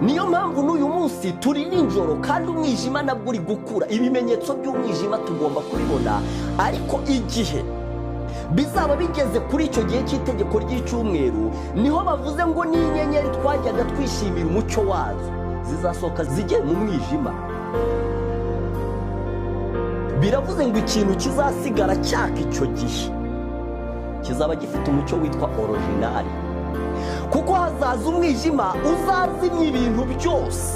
Niyo mpamvu n'uyu munsi turi nijoro kandi umwijima nabwo uri gukura. Ibimenyetso by'umwijima tugomba kubibona, ariko igihe bizaba bigeze kuri icyo gihe cy'itegeko ry'icyumweru, niho bavuze ngo n'inyenyeri twajyaga twishimira umucyo wazo zizasohoka zijye mu mwijima. Biravuze ngo ikintu kizasigara cyaka icyo gihe kizaba gifite umucyo witwa originali, kuko hazaza umwijima uzazimya ibintu byose.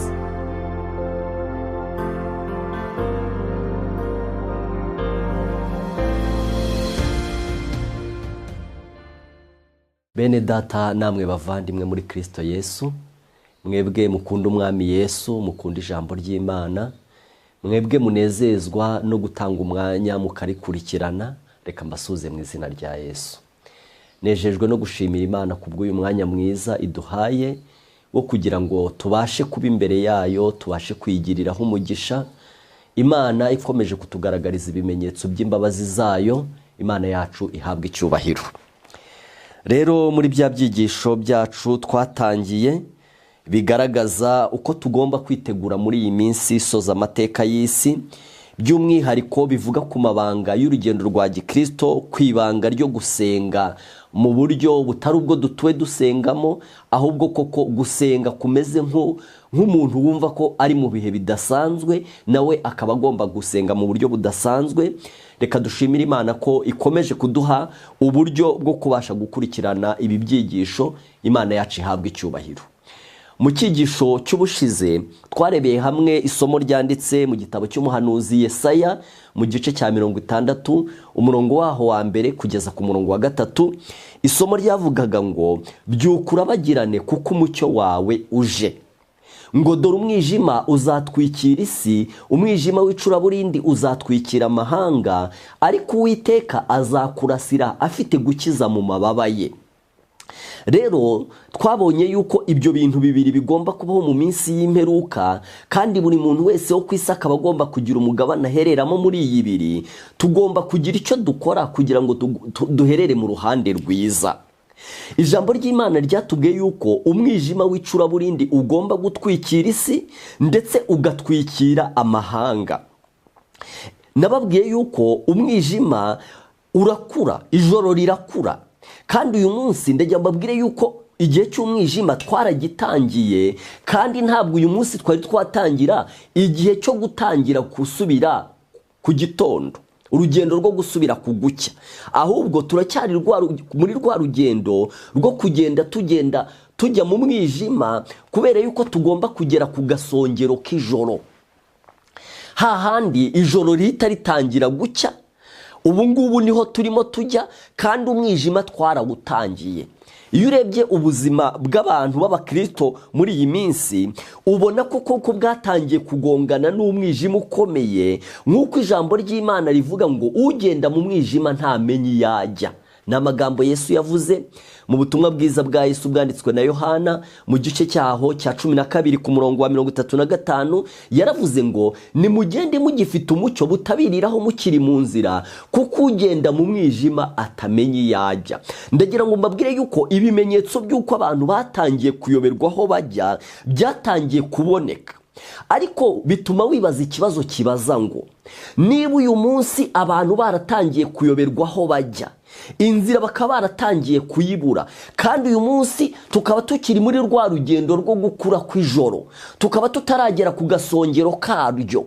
Bene data namwe bavandimwe muri Kristo Yesu, mwebwe mukunda umwami Yesu, mukunda ijambo ry'Imana, mwebwe munezezwa no gutanga umwanya mukarikurikirana, reka mbasuze mu izina rya Yesu. Nejejwe no gushimira Imana kubw'uyu mwanya mwiza iduhaye wo kugira ngo tubashe kuba imbere yayo, tubashe kwigiriraho umugisha. Imana ikomeje kutugaragariza ibimenyetso by'imbabazi zayo, Imana yacu ihabwa icyubahiro. Rero muri bya byigisho byacu twatangiye bigaragaza uko tugomba kwitegura muri iyi minsi isoza amateka y'isi, by'umwihariko bivuga ku mabanga y'urugendo rwa Gikristo, kwibanga ryo gusenga mu buryo butari ubwo dutuwe dusengamo, ahubwo koko gusenga kumeze nk'umuntu wumva ko ari mu bihe bidasanzwe, nawe akaba agomba gusenga mu buryo budasanzwe. Reka dushimire Imana ko ikomeje kuduha uburyo bwo kubasha gukurikirana ibi byigisho. Imana yacu ihabwa icyubahiro. Mu cyigisho cy'ubushize twarebeye hamwe isomo ryanditse mu gitabo cy'umuhanuzi Yesaya mu gice cya 60 umurongo waho wa mbere kugeza ku murongo wa 3. Isomo ryavugaga ngo byukura bagirane kuko umucyo wawe uje, ngo dore umwijima uzatwikira isi, umwijima w'icuraburindi uzatwikira amahanga, ariko Uwiteka azakurasira afite gukiza mu mababa ye. Rero twabonye yuko ibyo bintu bibiri bigomba kubaho mu minsi y'imperuka, kandi buri muntu wese wo ku isi akaba agomba kugira umugabane ahereramo muri iyi ibiri. Tugomba kugira icyo dukora kugira ngo duherere mu ruhande rwiza. Ijambo ry'Imana ryatubwiye yuko umwijima w'icuraburindi ugomba gutwikira isi ndetse ugatwikira amahanga. Nababwiye yuko umwijima urakura, ijoro rirakura. Kandi uyu munsi ndajya mbabwire yuko igihe cy'umwijima twaragitangiye, kandi ntabwo uyu munsi twari twatangira igihe cyo gutangira gusubira ku gitondo, urugendo rwo gusubira ku gucya, ahubwo turacyari muri rwa rugendo rwo kugenda tugenda tujya mu mwijima, kubera yuko tugomba kugera ku gasongero k'ijoro, hahandi ijoro rihita ritangira gucya. Ubu ngubu niho turimo tujya, kandi umwijima twarawutangiye. Iyo urebye ubuzima bw'abantu b'abakristo muri iyi minsi, ubona ko koko bwatangiye kugongana n'umwijima ukomeye, nk'uko ijambo ry'Imana rivuga ngo ugenda mu mwijima ntamenye yajya. Ni amagambo Yesu yavuze mu butumwa bwiza bwa Yesu bwanditswe na Yohana mu gice cyaho cya 12 ku murongo wa 35. Yaravuze ngo nimugende mugifite umucyo butabiriraho mukiri mu nzira, kuko ugenda mu mwijima atamenye yajya. Ndagira ngo mbabwire yuko ibimenyetso by'uko abantu batangiye kuyoberwaho bajya byatangiye kuboneka. Ariko bituma wibaza ikibazo kibaza ngo niba uyu munsi abantu baratangiye kuyoberwaho bajya, inzira bakaba baratangiye kuyibura, kandi uyu munsi tukaba tukiri muri rwa rugendo rwo gukura kw'ijoro, tukaba tutaragera ku gasongero karyo,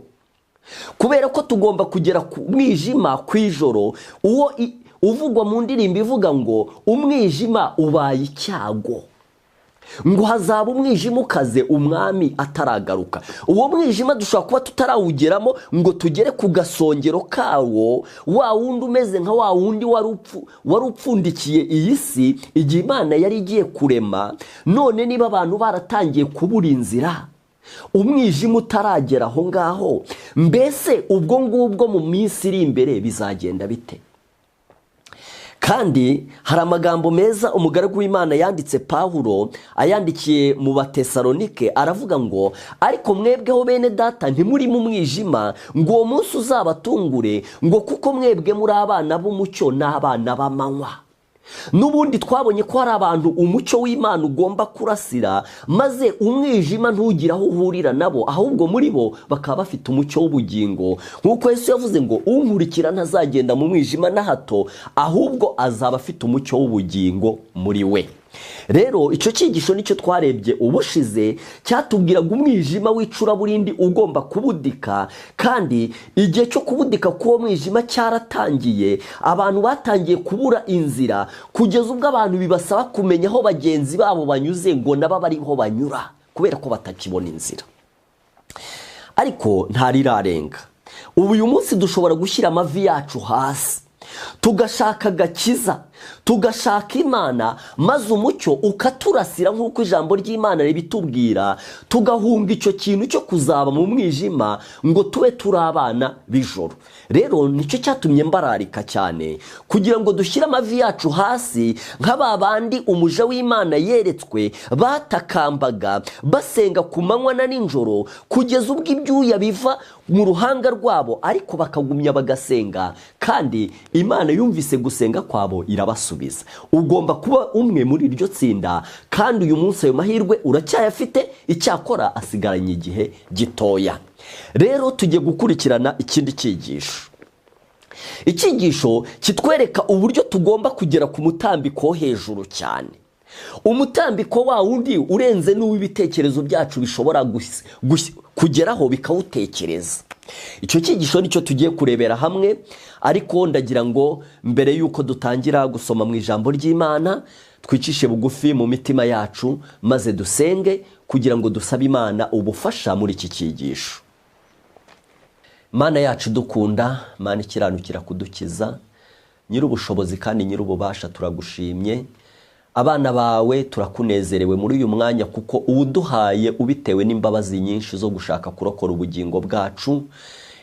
kubera ko tugomba kugera ku mwijima kw'ijoro, uwo uvugwa mu ndirimbo ivuga ngo umwijima ubaye icyago. Ngo hazaba umwijima ukaze umwami ataragaruka. Uwo mwijima dushobora kuba tutarawugeramo ngo tugere ku gasongero kawo, wa wundi umeze nka wa wundi wari upfundikiye iyi si igihe Imana yari igiye kurema. None niba abantu baratangiye kubura inzira, umwijima utaragera aho ngaho, mbese ubwo ngubwo mu minsi iri imbere bizagenda bite? Kandi hari amagambo meza umugaragu w'Imana yanditse, Pawulo ayandikiye mu Batesalonike, aravuga ngo ariko mwebweho bene data ntimuri mu mwijima ngo uwo munsi uzabatungure, ngo kuko mwebwe muri abana b'umucyo n'abana b'amanywa. N'ubundi twabonye ko hari abantu umucyo w'Imana ugomba kurasira, maze umwijima ntugire aho uhurira nabo, ahubwo muri bo bakaba bafite umucyo w'ubugingo. Nk'uko Yesu yavuze ngo unkurikira ntazagenda mu mwijima na hato, ahubwo azaba afite umucyo w'ubugingo muri we. Rero icyo cyigisho nicyo twarebye ubushize, cyatubwiraga umwijima w'icuraburindi ugomba kubudika, kandi igihe cyo kubudika k'uwo mwijima cyaratangiye. Abantu batangiye kubura inzira kugeza ubwo abantu bibasaba kumenya aho bagenzi babo banyuze ngo nabo bariho banyura, kubera ko batakibona inzira. Ariko ntarirarenga. Ubu uyu munsi dushobora gushyira amavi yacu hasi, tugashaka agakiza, tugashaka Imana, maze umucyo ukaturasira nk'uko ijambo ry'Imana ribitubwira, tugahunga icyo kintu cyo kuzaba mu mwijima ngo tube turi abana b'ijoro. Rero nicyo cyatumye mbararika cyane kugira ngo dushyire amavi yacu hasi nka ba bandi umuja w'Imana yeretswe batakambaga basenga ku manywa na nijoro kugeza ubwo ibyuya biva mu ruhanga rwabo, ariko bakagumya bagasenga, kandi Imana yumvise gusenga kwabo irabasubiza. Ugomba kuba umwe muri iryo tsinda, kandi uyu munsi ayo mahirwe uracyayafite, icyakora asigaranye igihe gitoya. Rero tugiye gukurikirana ikindi cyigisho. Icyigisho kitwereka uburyo tugomba kugera ku mutambiko hejuru cyane. Umutambiko wa wundi urenze n'uw'ibitekerezo byacu bishobora kugeraho bikawutekereza. Icyo cyigisho nicyo tugiye kurebera hamwe, ariko ndagira ngo mbere yuko dutangira gusoma mu ijambo ry'Imana twicishe bugufi mu mitima yacu maze dusenge kugira ngo dusabe Imana ubufasha muri iki cyigisho. Mana yacu dukunda, Mana ikiranukira kudukiza, nyir'ubushobozi kandi nyir'ububasha, turagushimye. Abana bawe turakunezerewe muri uyu mwanya kuko uwuduhaye ubitewe n'imbabazi nyinshi zo gushaka kurokora ubugingo bwacu.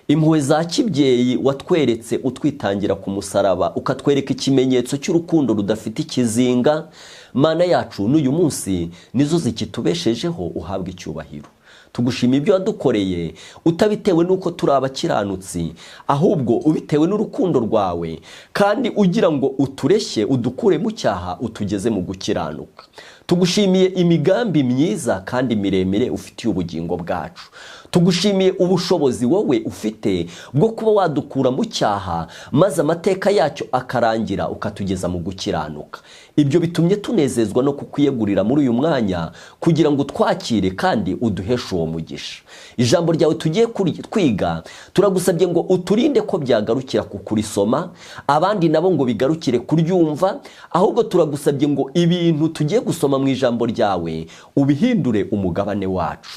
Impuhwe za kibyeyi watweretse utwitangira ku musaraba, ukatwereka ikimenyetso cy'urukundo rudafite ikizinga. Mana yacu n'uyu munsi nizo zikitubeshejeho, uhabwa icyubahiro. Tugushima ibyo wadukoreye utabitewe n'uko turi abakiranutsi, ahubwo ubitewe n'urukundo rwawe, kandi ugira ngo utureshye udukure mu cyaha utugeze mu gukiranuka. Tugushimiye imigambi myiza kandi miremire ufitiye ubugingo bwacu. Tugushimiye ubushobozi wowe ufite bwo kuba wadukura mu cyaha maze amateka yacyo akarangira ukatugeza mu gukiranuka. Ibyo bitumye tunezezwa no kukwiyegurira muri uyu mwanya kugira ngo twakire kandi uduheshe uwo mugisha. Ijambo ryawe tugiye kwiga, turagusabye ngo uturinde ko byagarukira ku kurisoma, abandi nabo ngo bigarukire kuryumva, ahubwo turagusabye ngo ibintu tugiye gusoma mu ijambo ryawe ubihindure umugabane wacu.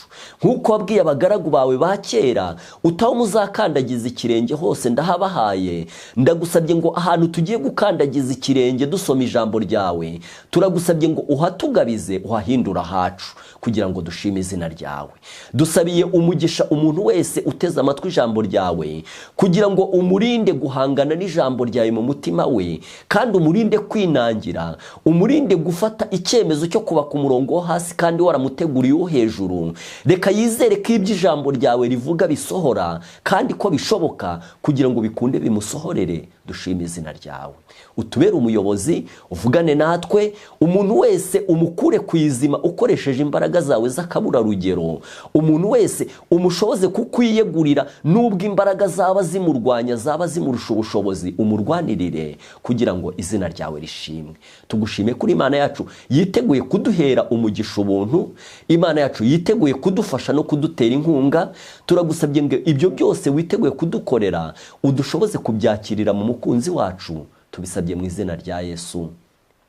Nk'uko wabwiye abagaragu bawe ba kera, utaho muzakandagiza ikirenge hose ndahabahaye, ndagusabye ngo ahantu tugiye gukandagiza ikirenge dusoma ijambo ryawe, turagusabye ngo uhatugabize uhahindura hacu kugira ngo dushime izina ryawe. Dusabiye umugisha umuntu wese uteze amatwi ijambo ryawe kugira ngo umurinde guhangana n'ijambo ryawe mu mutima we, kandi umurinde kwinangira, umurinde gufata icyemezo cyo kuba ku murongo wo hasi kandi waramuteguriye uwo hejuru. Reka yizere ko ibyo ijambo ryawe rivuga bisohora kandi ko bishoboka kugira ngo bikunde bimusohorere. Dushime izina ryawe, utubere umuyobozi, uvugane natwe, umuntu wese umukure ku izima ukoresheje imbaraga zawe z'akaburarugero, umuntu wese umushoboze kukwiyegurira nubwo imbaraga zaba zimurwanya, zaba zimurusha ubushobozi, umurwanirire kugira ngo izina ryawe rishimwe. Tugushime kuri Imana yacu yiteguye kuduhera umugisha ubuntu, Imana yacu yiteguye kudufasha no kudutera inkunga. Turagusabye ngo ibyo byose witeguye kudukorera udushoboze kubyakirira mu mukunzi wacu. Tubisabye mu izina rya Yesu,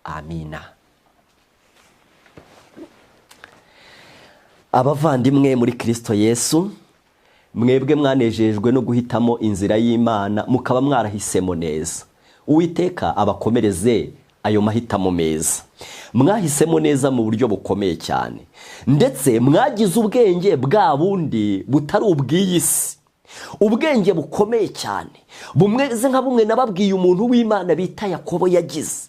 amina. Abavandimwe muri Kirisito Yesu, mwebwe mwanejejwe no guhitamo inzira y'Imana, mukaba mwarahisemo neza. Uwiteka abakomereze ayo mahitamo meza. Mwahisemo neza mu buryo bukomeye cyane, ndetse mwagize ubwenge bwa bundi butari ubw'iyi si, ubwenge bukomeye cyane bumeze nka bumwe nababwiye umuntu w'Imana bita Yakobo yagize.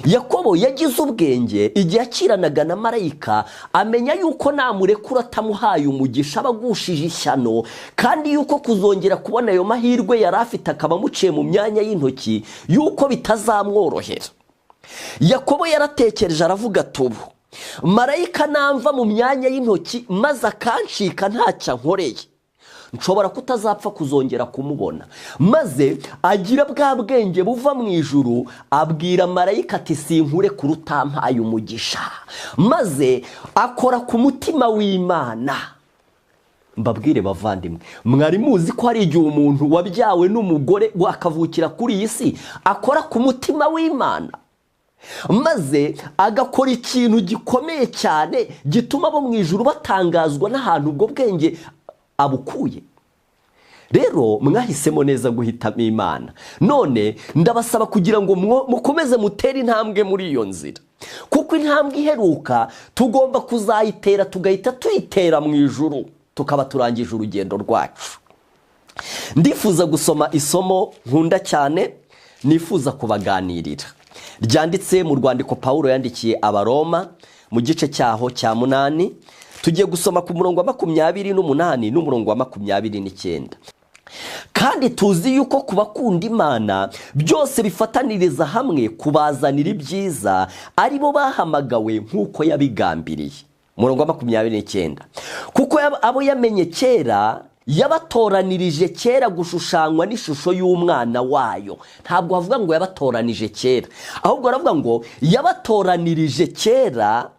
Yakobo yagize ubwenge igihe yakiranaga na marayika, amenya yuko namurekura atamuhaye umugisha aba agushije ishyano, kandi yuko kuzongera kubona ayo mahirwe yari afite akaba amuciye mu myanya y'intoki, yuko bitazamworohera. Yakobo yaratekereje aravuga ati ubu marayika namva mu myanya y'intoki maze akancika ntacyo ankoreye, nshobora kutazapfa kuzongera kumubona. Maze agira bwa bwenge buva mu ijuru, abwira marayika ati sinkure kurutampaye umugisha, maze akora ku mutima w'Imana. Mbabwire bavandimwe, mwari muzi ko hari igihe umuntu wabyawe n'umugore akavukira kuri iyi si akora ku mutima w'Imana, maze agakora ikintu gikomeye cyane gituma abo mu ijuru batangazwa n'ahantu ubwo bwenge abukuye. Rero mwahisemo neza guhitamo Imana. None ndabasaba kugira ngo mukomeze mutere intambwe muri iyo nzira, kuko intambwe iheruka tugomba kuzayitera, tugahita tuyitera mu ijuru, tukaba turangije urugendo rwacu. Ndifuza gusoma isomo nkunda cyane, nifuza kubaganirira, ryanditse mu rwandiko Pawulo yandikiye Abaroma mu gice cyaho cya 8. Tugiye gusoma ku murongo wa 28 n'umurongo wa 29. Kandi tuzi yuko ku bakunda Imana byose bifataniriza hamwe kubazanira ibyiza, aribo bahamagawe nk'uko yabigambiriye. Umurongo wa 29. Kuko abo yamenye kera yabatoranirije kera gushushanywa n'ishusho y'umwana wayo. Ntabwo bavuga ngo yabatoranije kera, ahubwo baravuga ngo yabatoranirije kera.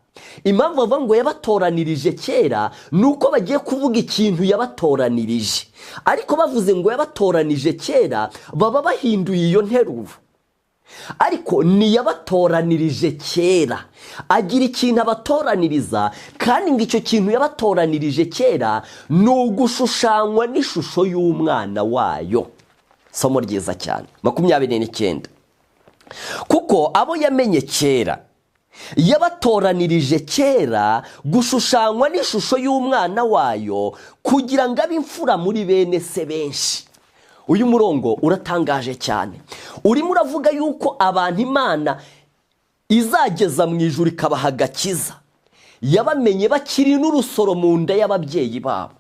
Impamvu bavuga ngo yabatoranirije kera ni uko bagiye kuvuga ikintu yabatoranirije, ariko bavuze ngo yabatoranije kera baba bahinduye iyo nteruro. Ariko ni yabatoranirije kera, agira ikintu abatoraniriza, kandi ngo icyo kintu yabatoranirije kera ni ugushushanywa n'ishusho y'umwana wayo. Somo ryiza cyane. 29. Kuko abo yamenye kera yabatoranirije kera gushushanywa n'ishusho y'umwana wayo, kugira ngo abe imfura muri bene se benshi. Uyu murongo uratangaje cyane. Urimo uravuga yuko abantu Imana izageza mu ijuru ikabaha agakiza, yabamenye bakiri n'urusoro mu nda y'ababyeyi babo,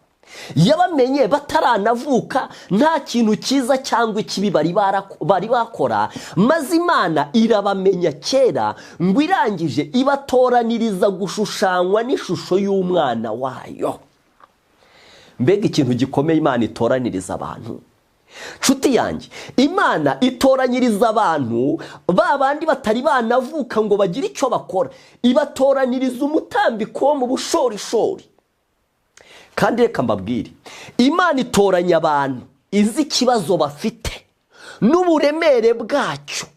yabamenye bataranavuka, nta kintu cyiza cyangwa ikibi bari bakora, maze Imana irabamenya kera, ngo irangije ibatoraniriza gushushanywa n'ishusho y'umwana wayo. Mbega ikintu gikomeye Imana itoraniriza abantu. Nshuti yanjye, Imana itoranyiriza abantu ba bandi batari banavuka ngo bagire icyo bakora, ibatoraniriza umutambiko wo mu bushorishori. Kandi reka mbabwire, Imana itoranya abantu izi ikibazo bafite n'uburemere bwacyo,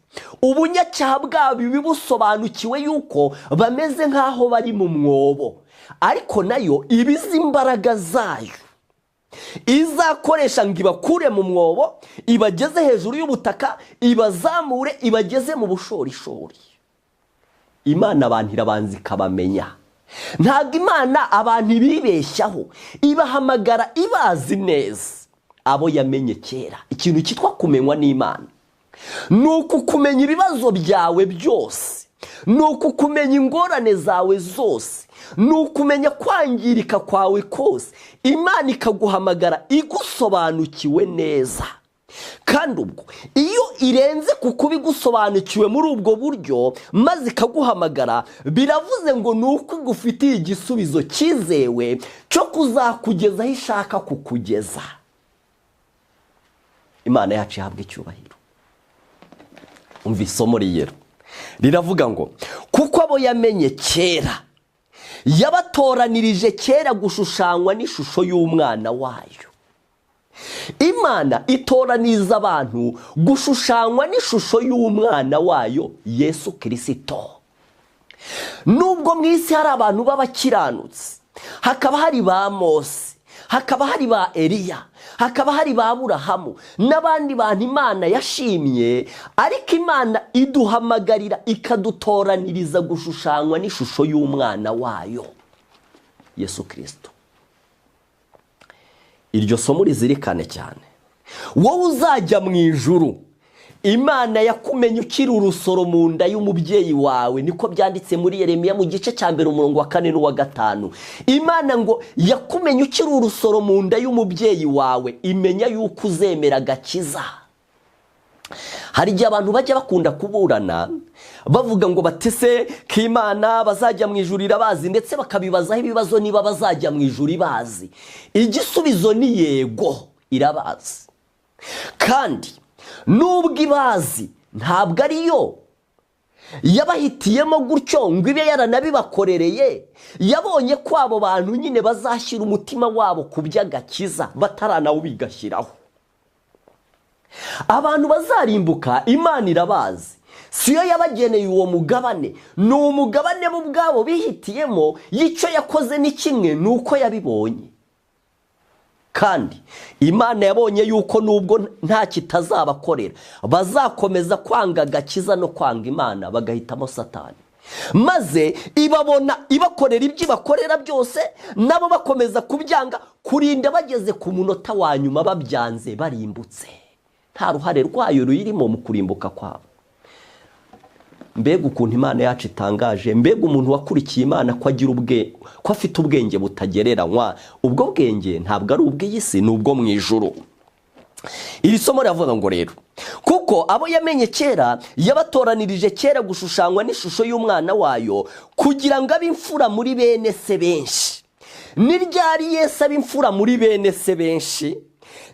ubunyacyaha bwabo ibibusobanukiwe yuko bameze nk'aho bari mu mwobo, ariko nayo ibizi imbaraga zayo izakoresha ngo ibakure mu mwobo, ibageze hejuru y'ubutaka, ibazamure, ibageze mu bushorishori. Imana abantu irabanza ikabamenya. Ntabwo Imana abantu ibibeshyaho, ibahamagara ibazi neza abo yamenye kera. Ikintu cyitwa kumenywa n'Imana ni ukukumenya ibibazo byawe byose, ni ukukumenya ingorane zawe zose, ni ukumenya kwangirika kwawe kose. Imana ikaguhamagara igusobanukiwe neza. Kandi ubwo iyo irenze ku kuba igusobanukiwe muri ubwo buryo maze ikaguhamagara, biravuze ngo ni uko igufitiye igisubizo cyizewe cyo kuzakugeza aho ishaka kukugeza. Imana yacu ihabwa icyubahiro. Umva isomo riyero riravuga ngo kuko abo yamenye kera yabatoranirije kera gushushanywa n'ishusho y'umwana wayo. Imana itoraniriza abantu gushushanywa n'ishusho y'umwana wayo Yesu Kirisito. Nubwo mu isi hari abantu b'abakiranutsi, hakaba hari ba Mose, hakaba hari ba Eliya, hakaba hari ba Aburahamu n'abandi bantu Imana yashimye, ariko Imana iduhamagarira ikadutoraniriza gushushanywa n'ishusho y'umwana wayo Yesu Kristo. Iryo somo rizirikane cyane. Wowe uzajya mu ijuru, Imana yakumenye ukiri urusoro mu nda y'umubyeyi wawe, niko byanditse muri Yeremiya mu gice cya 1 umurongo wa 4 n'uwa 5. Imana ngo yakumenye ukiri urusoro mu nda y'umubyeyi wawe, imenya yuko uzemera agakiza. Hari igihe abantu bajya bakunda kuburana bavuga ngo batese k'Imana bazajya mu ijuru irabazi, ndetse bakabibazaho ibibazo niba bazajya mu ijuru ibazi. Igisubizo ni yego, irabazi. Kandi nubwo ibazi ntabwo ariyo yabahitiyemo gutyo ngo ibe yaranabibakorereye, yabonye ko abo bantu nyine bazashyira umutima wabo ku by'agakiza bataranawubigashyiraho. Abantu bazarimbuka Imana irabazi, siyo yabageneye uwo mugabane, ni umugabane bo ubwabo bihitiyemo. Y'icyo yakoze ni kimwe, ni uko yabibonye. Kandi Imana yabonye yuko nubwo nta kitazabakorera bazakomeza kwanga agakiza no kwanga Imana, bagahitamo Satani, maze ibabona ibakorera ibyo ibakorera byose, nabo bakomeza kubyanga kurinda bageze ku munota wa nyuma babyanze barimbutse. Nta ruhare rwayo ruyirimo mu kurimbuka kwabo. Mbega ukuntu Imana yacu itangaje, mbega umuntu wakurikiye Imana ko agira ubwe, ko afite ubwenge butagereranywa. Ubwo bwenge ntabwo ari ubw'isi, ni ubwo mu ijuru. Iri somo riravuga ngo rero, kuko abo yamenye kera yabatoranirije kera gushushanywa n'ishusho y'umwana wayo, kugira ngo abe imfura muri bene se benshi. Ni ryari Yesu abe imfura muri bene se benshi?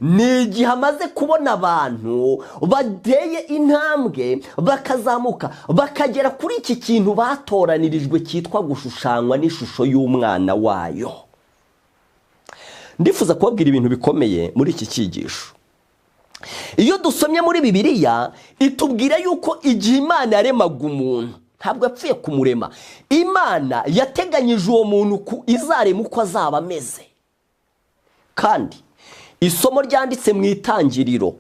Ni igihe amaze kubona abantu bateye intambwe bakazamuka bakagera kuri iki kintu batoranirijwe cyitwa gushushanywa n'ishusho y'umwana wayo. Ndifuza kubabwira ibintu bikomeye muri iki cyigisho. Iyo dusomye muri Bibiliya itubwira yuko igihe Imana yaremaga umuntu, ntabwo yapfuye kumurema. Imana yateganyije uwo muntu ku izarema uko azaba ameze. Kandi isomo ryanditse mu Itangiriro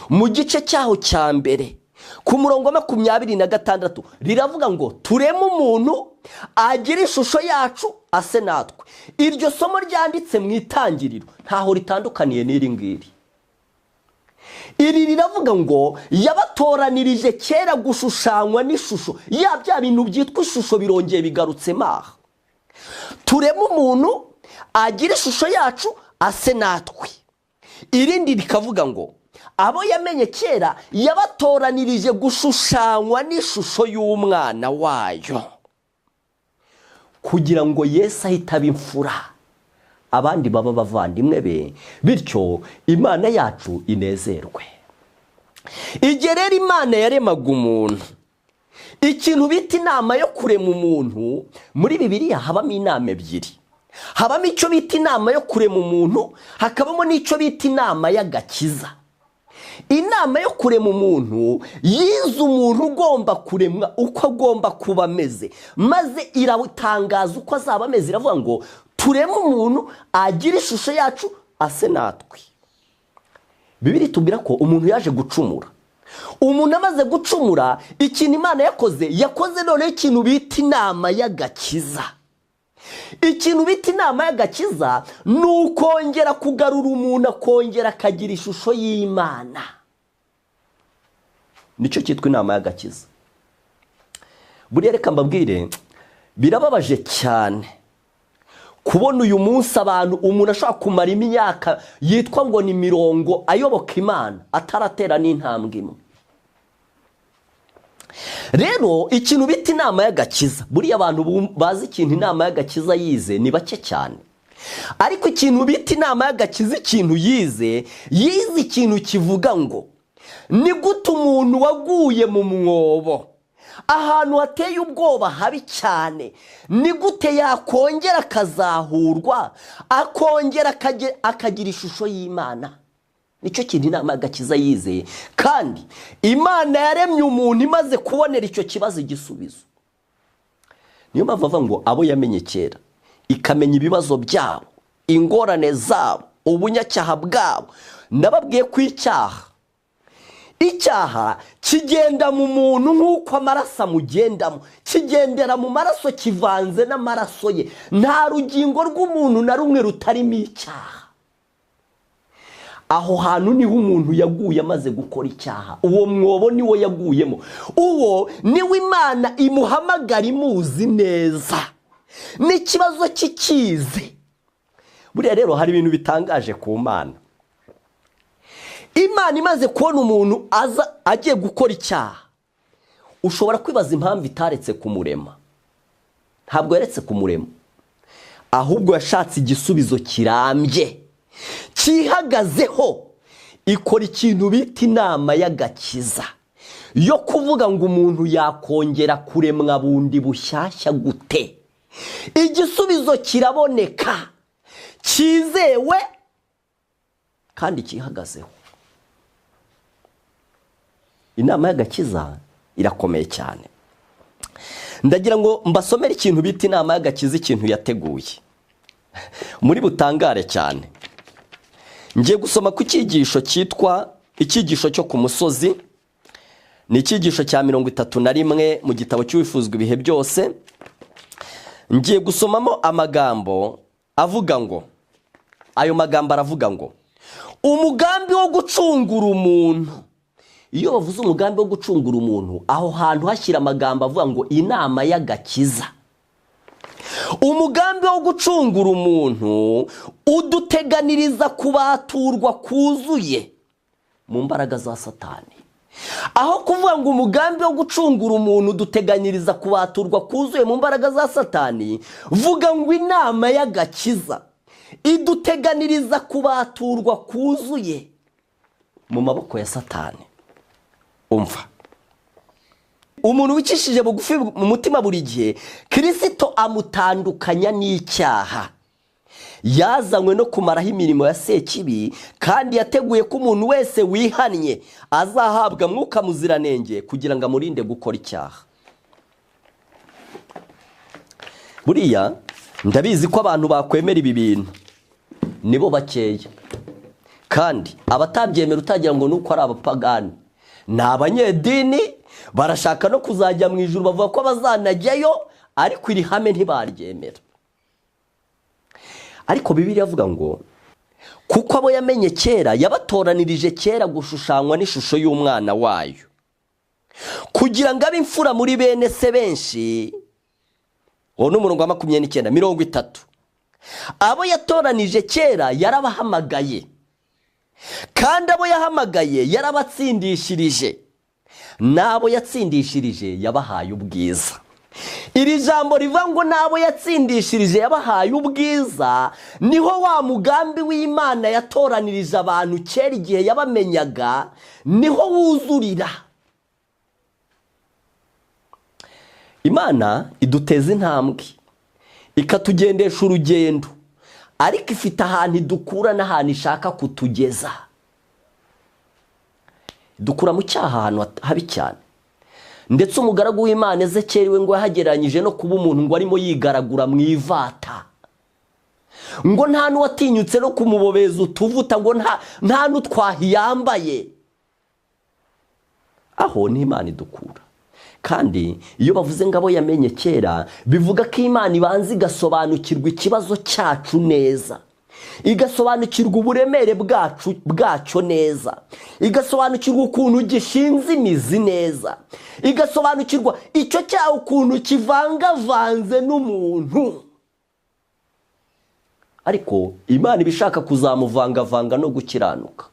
mu gice cyaho cya 1 ku murongo wa 26 riravuga ngo tureme umuntu agira ishusho yacu ase natwe. Iryo somo ryanditse mu Itangiriro ntaho ritandukaniye n'iri ngiri. Iri riravuga ngo yabatoranirije kera gushushanywa n'ishusho ya bya bintu byitwa ishusho birongeye bigarutse maha. Tureme umuntu agira ishusho yacu ase natwe. Irindi rikavuga ngo abo yamenye kera yabatoranirije gushushanywa n'ishusho y'umwana wayo, kugira ngo Yesu ahite aba imfura, abandi baba bavandimwe be, bityo Imana yacu inezerwe. Igihe rero Imana yaremaga umuntu, ikintu bita inama yo kurema umuntu, muri Bibiliya habamo inama ebyiri. Habamo icyo bita inama yo kurema umuntu, hakabamo n'icyo bita inama y'agakiza. Inama yo kurema umuntu yize umuntu ugomba kuremwa uko agomba kuba ameze, maze iratangaza uko azaba ameze. Iravuga ngo tureme umuntu agira ishusho yacu ase natwe. Bibiliya itubwira ko umuntu yaje gucumura. Umuntu amaze gucumura, ikintu Imana yakoze noneho ikintu bita inama y'agakiza. Ikintu bita inama y'agakiza ni ukongera kugarura umuntu akongera akagira ishusho y'Imana. Nicyo cyitwa inama y'agakiza. Buriya reka mbabwire, birababaje cyane kubona uyu munsi abantu, umuntu ashobora kumara imyaka yitwa ngo ni mirongo ayoboka Imana ataratera n'intambwe imwe. Rero ikintu bita inama y'agakiza, buriya abantu bazi ikintu inama y'agakiza yize ni bake cyane. Ariko ikintu bita inama y'agakiza, ikintu yize ikintu kivuga ngo ni gute umuntu waguye mu mwobo, ahantu hateye ubwoba habi cyane, ni gute yakongera akazahurwa, akongera akagira ishusho y'Imana. Nicyo kintu inama y'agakiza yizeye. Kandi Imana yaremye umuntu imaze kubonera icyo kibazo igisubizo. Niyo mpamvu avuga ngo abo yamenye kera ikamenya ibibazo byabo, ingorane zabo, ubunyacyaha bwabo. Ndababwiye ko icyaha kigenda mu muntu nk'uko amaraso amugendamo, kigendera mu maraso, kivanze n'amaraso ye. Nta rugingo rw'umuntu na rumwe rutarimo icyaha. Aho hantu niho umuntu yaguye amaze gukora icyaha, uwo mwobo niwo yaguyemo, uwo niwe Imana imuhamagara imuzi neza, n'ikibazo kikizi. Buriya rero hari ibintu bitangaje ku Mana. Imana imaze kubona umuntu aza agiye gukora icyaha, ushobora kwibaza impamvu itaretse kumurema. Ntabwo yaretse kumurema, ahubwo yashatse igisubizo kirambye cyihagazeho, ikora ikintu bita inama y'agakiza, yo kuvuga ngo umuntu yakongera kuremwa bundi bushyashya gute. Igisubizo kiraboneka, cyizewe kandi cyihagazeho. Inama y'agakiza irakomeye cyane. Ndagira ngo mbasomere ikintu bita inama y'agakiza, ikintu yateguye, muri butangare cyane. Ngiye gusoma ku cyigisho cyitwa icyigisho cyo ku musozi, ni icyigisho cya 31 mu gitabo cy'Uwifuzwa ibihe byose. Ngiye gusomamo amagambo avuga ngo, ayo magambo aravuga ngo umugambi wo gucungura umuntu. Iyo bavuze umugambi wo gucungura umuntu, aho hantu hashyira amagambo avuga ngo inama y'agakiza. Umugambi wo gucungura umuntu uduteganiriza kubaturwa kuzuye mu mbaraga za Satani. Aho kuvuga ngo umugambi wo gucungura umuntu uduteganyiriza kubaturwa kuzuye mu mbaraga za Satani, vuga ngo inama y'agakiza iduteganiriza kubaturwa kuzuye mu maboko ya Satani. Umva, umuntu wicishije bugufi mu mutima buri gihe, Kristo amutandukanya n'icyaha. Yazanywe no kumaraho imirimo ya Sekibi, kandi yateguye ko umuntu wese wihannye azahabwa mwuka muziranenge kugira ngo amurinde gukora icyaha. Buriya ndabizi ko abantu bakwemera ibi bintu nibo bakeya, kandi abatabyemera utagira ngo nuko ari abapagani, ni abanyedini, barashaka no kuzajya mu ijuru, bavuga ko bazanajyayo, ariko iri hame ntibaryemera. Ariko Bibiliya avuga ngo kuko abo yamenye kera yabatoranirije kera gushushanywa n'ishusho y'umwana wayo, kugira ngo abe imfura muri bene se benshi. Uwo ni umurongo wa 29 30. Abo yatoranije kera yarabahamagaye, kandi abo yahamagaye yarabatsindishirije, n'abo yatsindishirije yabahaye ubwiza. Iri jambo rivuga ngo n'abo yatsindishirije yabahaye ubwiza, niho wa mugambi w'Imana yatoranirije abantu kera igihe yabamenyaga, niho wuzurira. Imana iduteza intambwe, ikatugendesha urugendo, ariko ifite ahantu idukura n'ahantu ishaka kutugeza. Dukura mu cyaha ahantu habi cyane. Ndetse umugaragu w'Imana Ezekiyeli we ngo yahagereranyije no kuba umuntu ngo arimo yigaragura mu ivata, ngo nta n'uwatinyutse no kumubobeza utuvuta, ngo nta n'utwahi yambaye. Aho ni Imana idukura. Kandi iyo bavuze ngo abo yamenye kera, bivuga ko Imana ibanza igasobanukirwa ikibazo cyacu neza, igasobanukirwa uburemere bwacyo neza, igasobanukirwa ukuntu gishinze imizi neza, igasobanukirwa icyo cyaha ukuntu kivangavanze n'umuntu. Ariko Imana ibishaka kuzamuvangavanga no gukiranuka,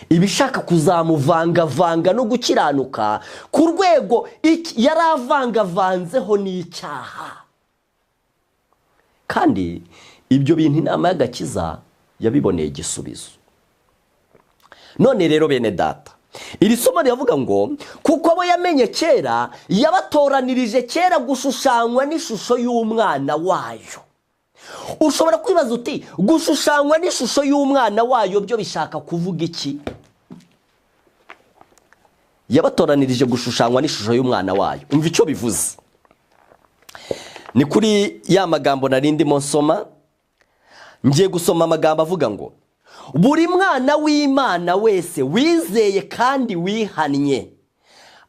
ibishaka kuzamuvangavanga no gukiranuka ku rwego yaravangavanzeho n'icyaha. Kandi ibyo bintu inama y'agakiza yabiboneye igisubizo. None rero bene data, iri somo riravuga ngo kuko abo yamenye kera yabatoranirije kera gushushanywa n'ishusho y'umwana wayo. Ushobora kwibaza uti gushushanywa n'ishusho y'umwana wayo byo bishaka kuvuga iki? Yabatoranirije gushushanywa n'ishusho y'umwana wayo. Umva icyo bivuze. Ni kuri ya magambo nari ndimo nsoma. Ngiye gusoma amagambo avuga ngo buri mwana w'Imana wese wizeye kandi wihannye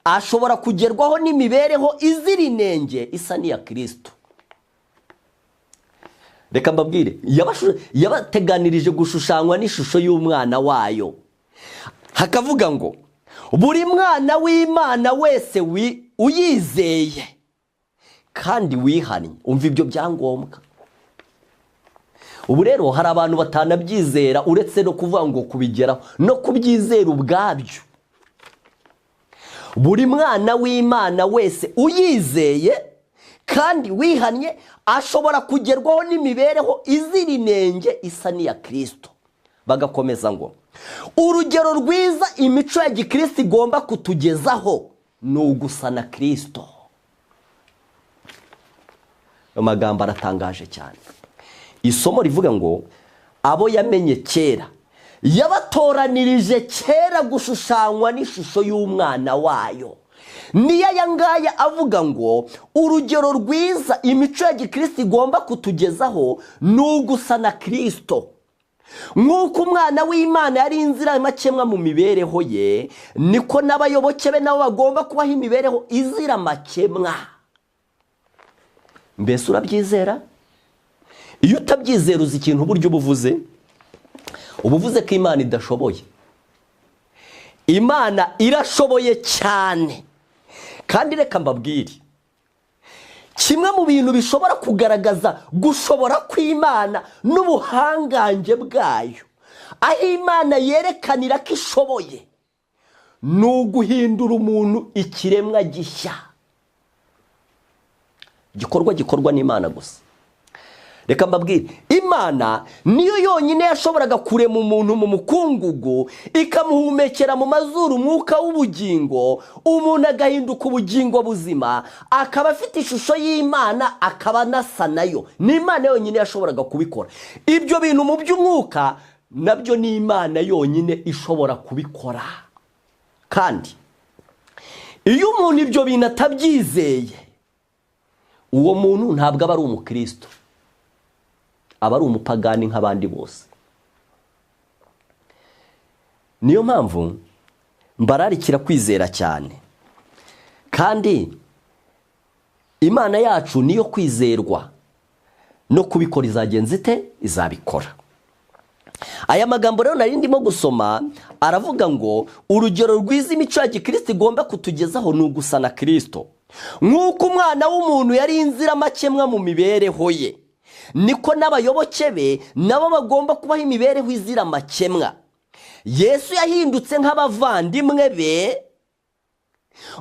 ashobora kugerwaho n'imibereho izira inenge isa n'iya Kristo. Reka mbabwire, yabateganirije gushushanywa n'ishusho y'umwana wayo. Hakavuga ngo buri mwana w'Imana wese uyizeye kandi wihannye. Umva ibyo byangombwa. Ubu rero hari abantu batanabyizera, uretse no kuvuga ngo kubigeraho no kubyizera ubwabyo. Buri mwana w'Imana wese uyizeye kandi wihannye ashobora kugerwaho n'imibereho izira inenge isa n'iya Kristo. Bagakomeza ngo urugero rwiza imico ya gikristo igomba kutugezaho ni ugusa na Kristo. Amagambo aratangaje cyane. Isomo rivuga ngo abo yamenye kera yabatoranirije kera gushushanywa n'ishusho y'umwana wayo. Niyo aya ngaya avuga ngo urugero rwiza imico ya gikristo igomba kutugezaho ni ugusa na Kristo. Nk'uko umwana w'Imana yari inziramakemwa mu mibereho ye, niko n'abayoboke be nabo bagomba kubaho imibereho izira amakemwa. Mbese urabyizera? Iyo utabyizera uzi ikintu uburyo ubuvuze? Ubuvuze ko Imana idashoboye. Imana irashoboye cyane. Kandi reka mbabwire, kimwe mu bintu bishobora kugaragaza gushobora kw'Imana n'ubuhangange bwayo, aho Imana yerekanira ko ishoboye, ni uguhindura umuntu ikiremwa gishya. Igikorwa gikorwa n'Imana gusa. Reka mbabwire, Imana niyo yonyine yashoboraga kurema umuntu mu mukungugu, ikamuhumekera mu mazuru umwuka w'ubugingo, umuntu agahinduka ubugingo buzima, akaba afite ishusho y'Imana, akaba anasa nayo. Ni Imana yonyine yashoboraga kubikora. Ibyo bintu mu by'umwuka nabyo ni Imana yonyine ishobora kubikora. Kandi iyo umuntu ibyo bintu atabyizeye, uwo muntu ntabwo aba ari umukristo, aba ari umupagani nk'abandi bose. Niyo mpamvu mbararikira kwizera cyane. Kandi Imana yacu niyo kwizerwa, no kubikora izagenza ite? Izabikora. Aya magambo rero nari ndimo gusoma aravuga ngo urugero rwiza imico ya gikristo igomba kutugezaho ni ugusa na Kristo. Nk'uko umwana w'umuntu yari inziramakemwa mu mibereho ye, niko n'abayoboke be nabo bagomba kubaho imibereho izira amakemwa. Yesu yahindutse nk'abavandimwe be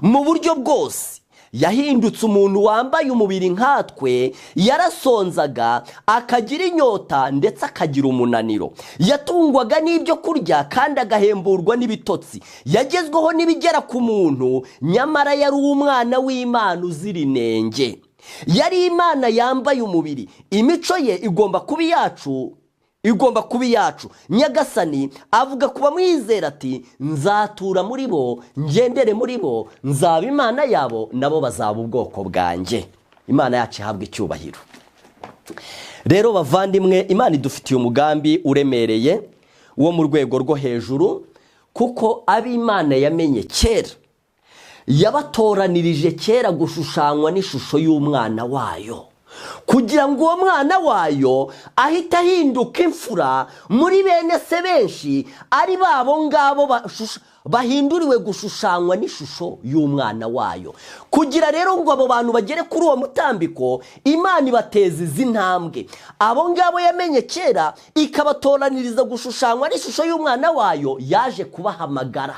mu buryo bwose. Yahindutse umuntu wambaye umubiri nkatwe, yarasonzaga, akagira inyota ndetse akagira umunaniro. Yatungwaga n'ibyo kurya kandi agahemburwa n'ibitotsi. Yagezweho n'ibigera ku muntu, nyamara yari umwana w'Imana uzira inenge. Yari Imana yambaye umubiri. Imico ye igomba kuba iyacu, igomba kuba iyacu. Nyagasani avuga ku bamwizera ati nzatura muri bo, ngendere muri bo, nzaba Imana yabo, nabo bazaba ubwoko bwanjye. Imana yacu ihabwa icyubahiro. Rero bavandimwe, Imana idufitiye umugambi uremereye wo mu rwego rwo hejuru, kuko ab'Imana yamenye kera yabatoranirije kera gushushanywa n'ishusho y'umwana wayo, kugira ngo uwo mwana wayo ahite ahinduka imfura muri bene se benshi, ari babo ngabo bahinduriwe gushushanywa n'ishusho y'umwana wayo. Kugira rero ngo abo bantu bagere kuri uwo mutambiko, Imana ibateza izi ntambwe. Abo ngabo yamenye kera ikabatoraniriza gushushanywa n'ishusho y'umwana wayo, yaje kubahamagara.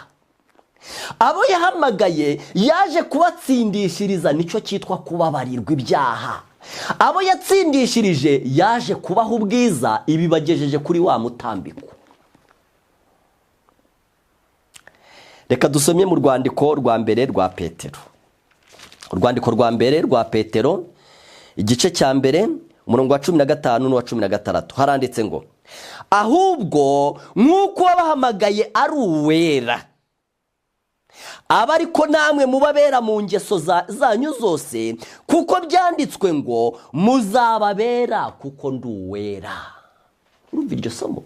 Abo yahamagaye yaje kubatsindishiriza, nicyo cyitwa kubabarirwa ibyaha. Abo yatsindishirije yaje kubaha ubwiza, ibibagejeje kuri wa mutambiko. Reka dusomye mu rwandiko rwa mbere rwa Petero. Urwandiko rwa mbere rwa Petero, igice cya mbere, umurongo wa 15 n'uwa 16, haranditse ngo ahubwo nk'uko wabahamagaye ari uwera, Aba ariko namwe mubabera mu ngeso zanyu zose, kuko byanditswe ngo muzababera kuko ndi uwera. Urumva iryo somo?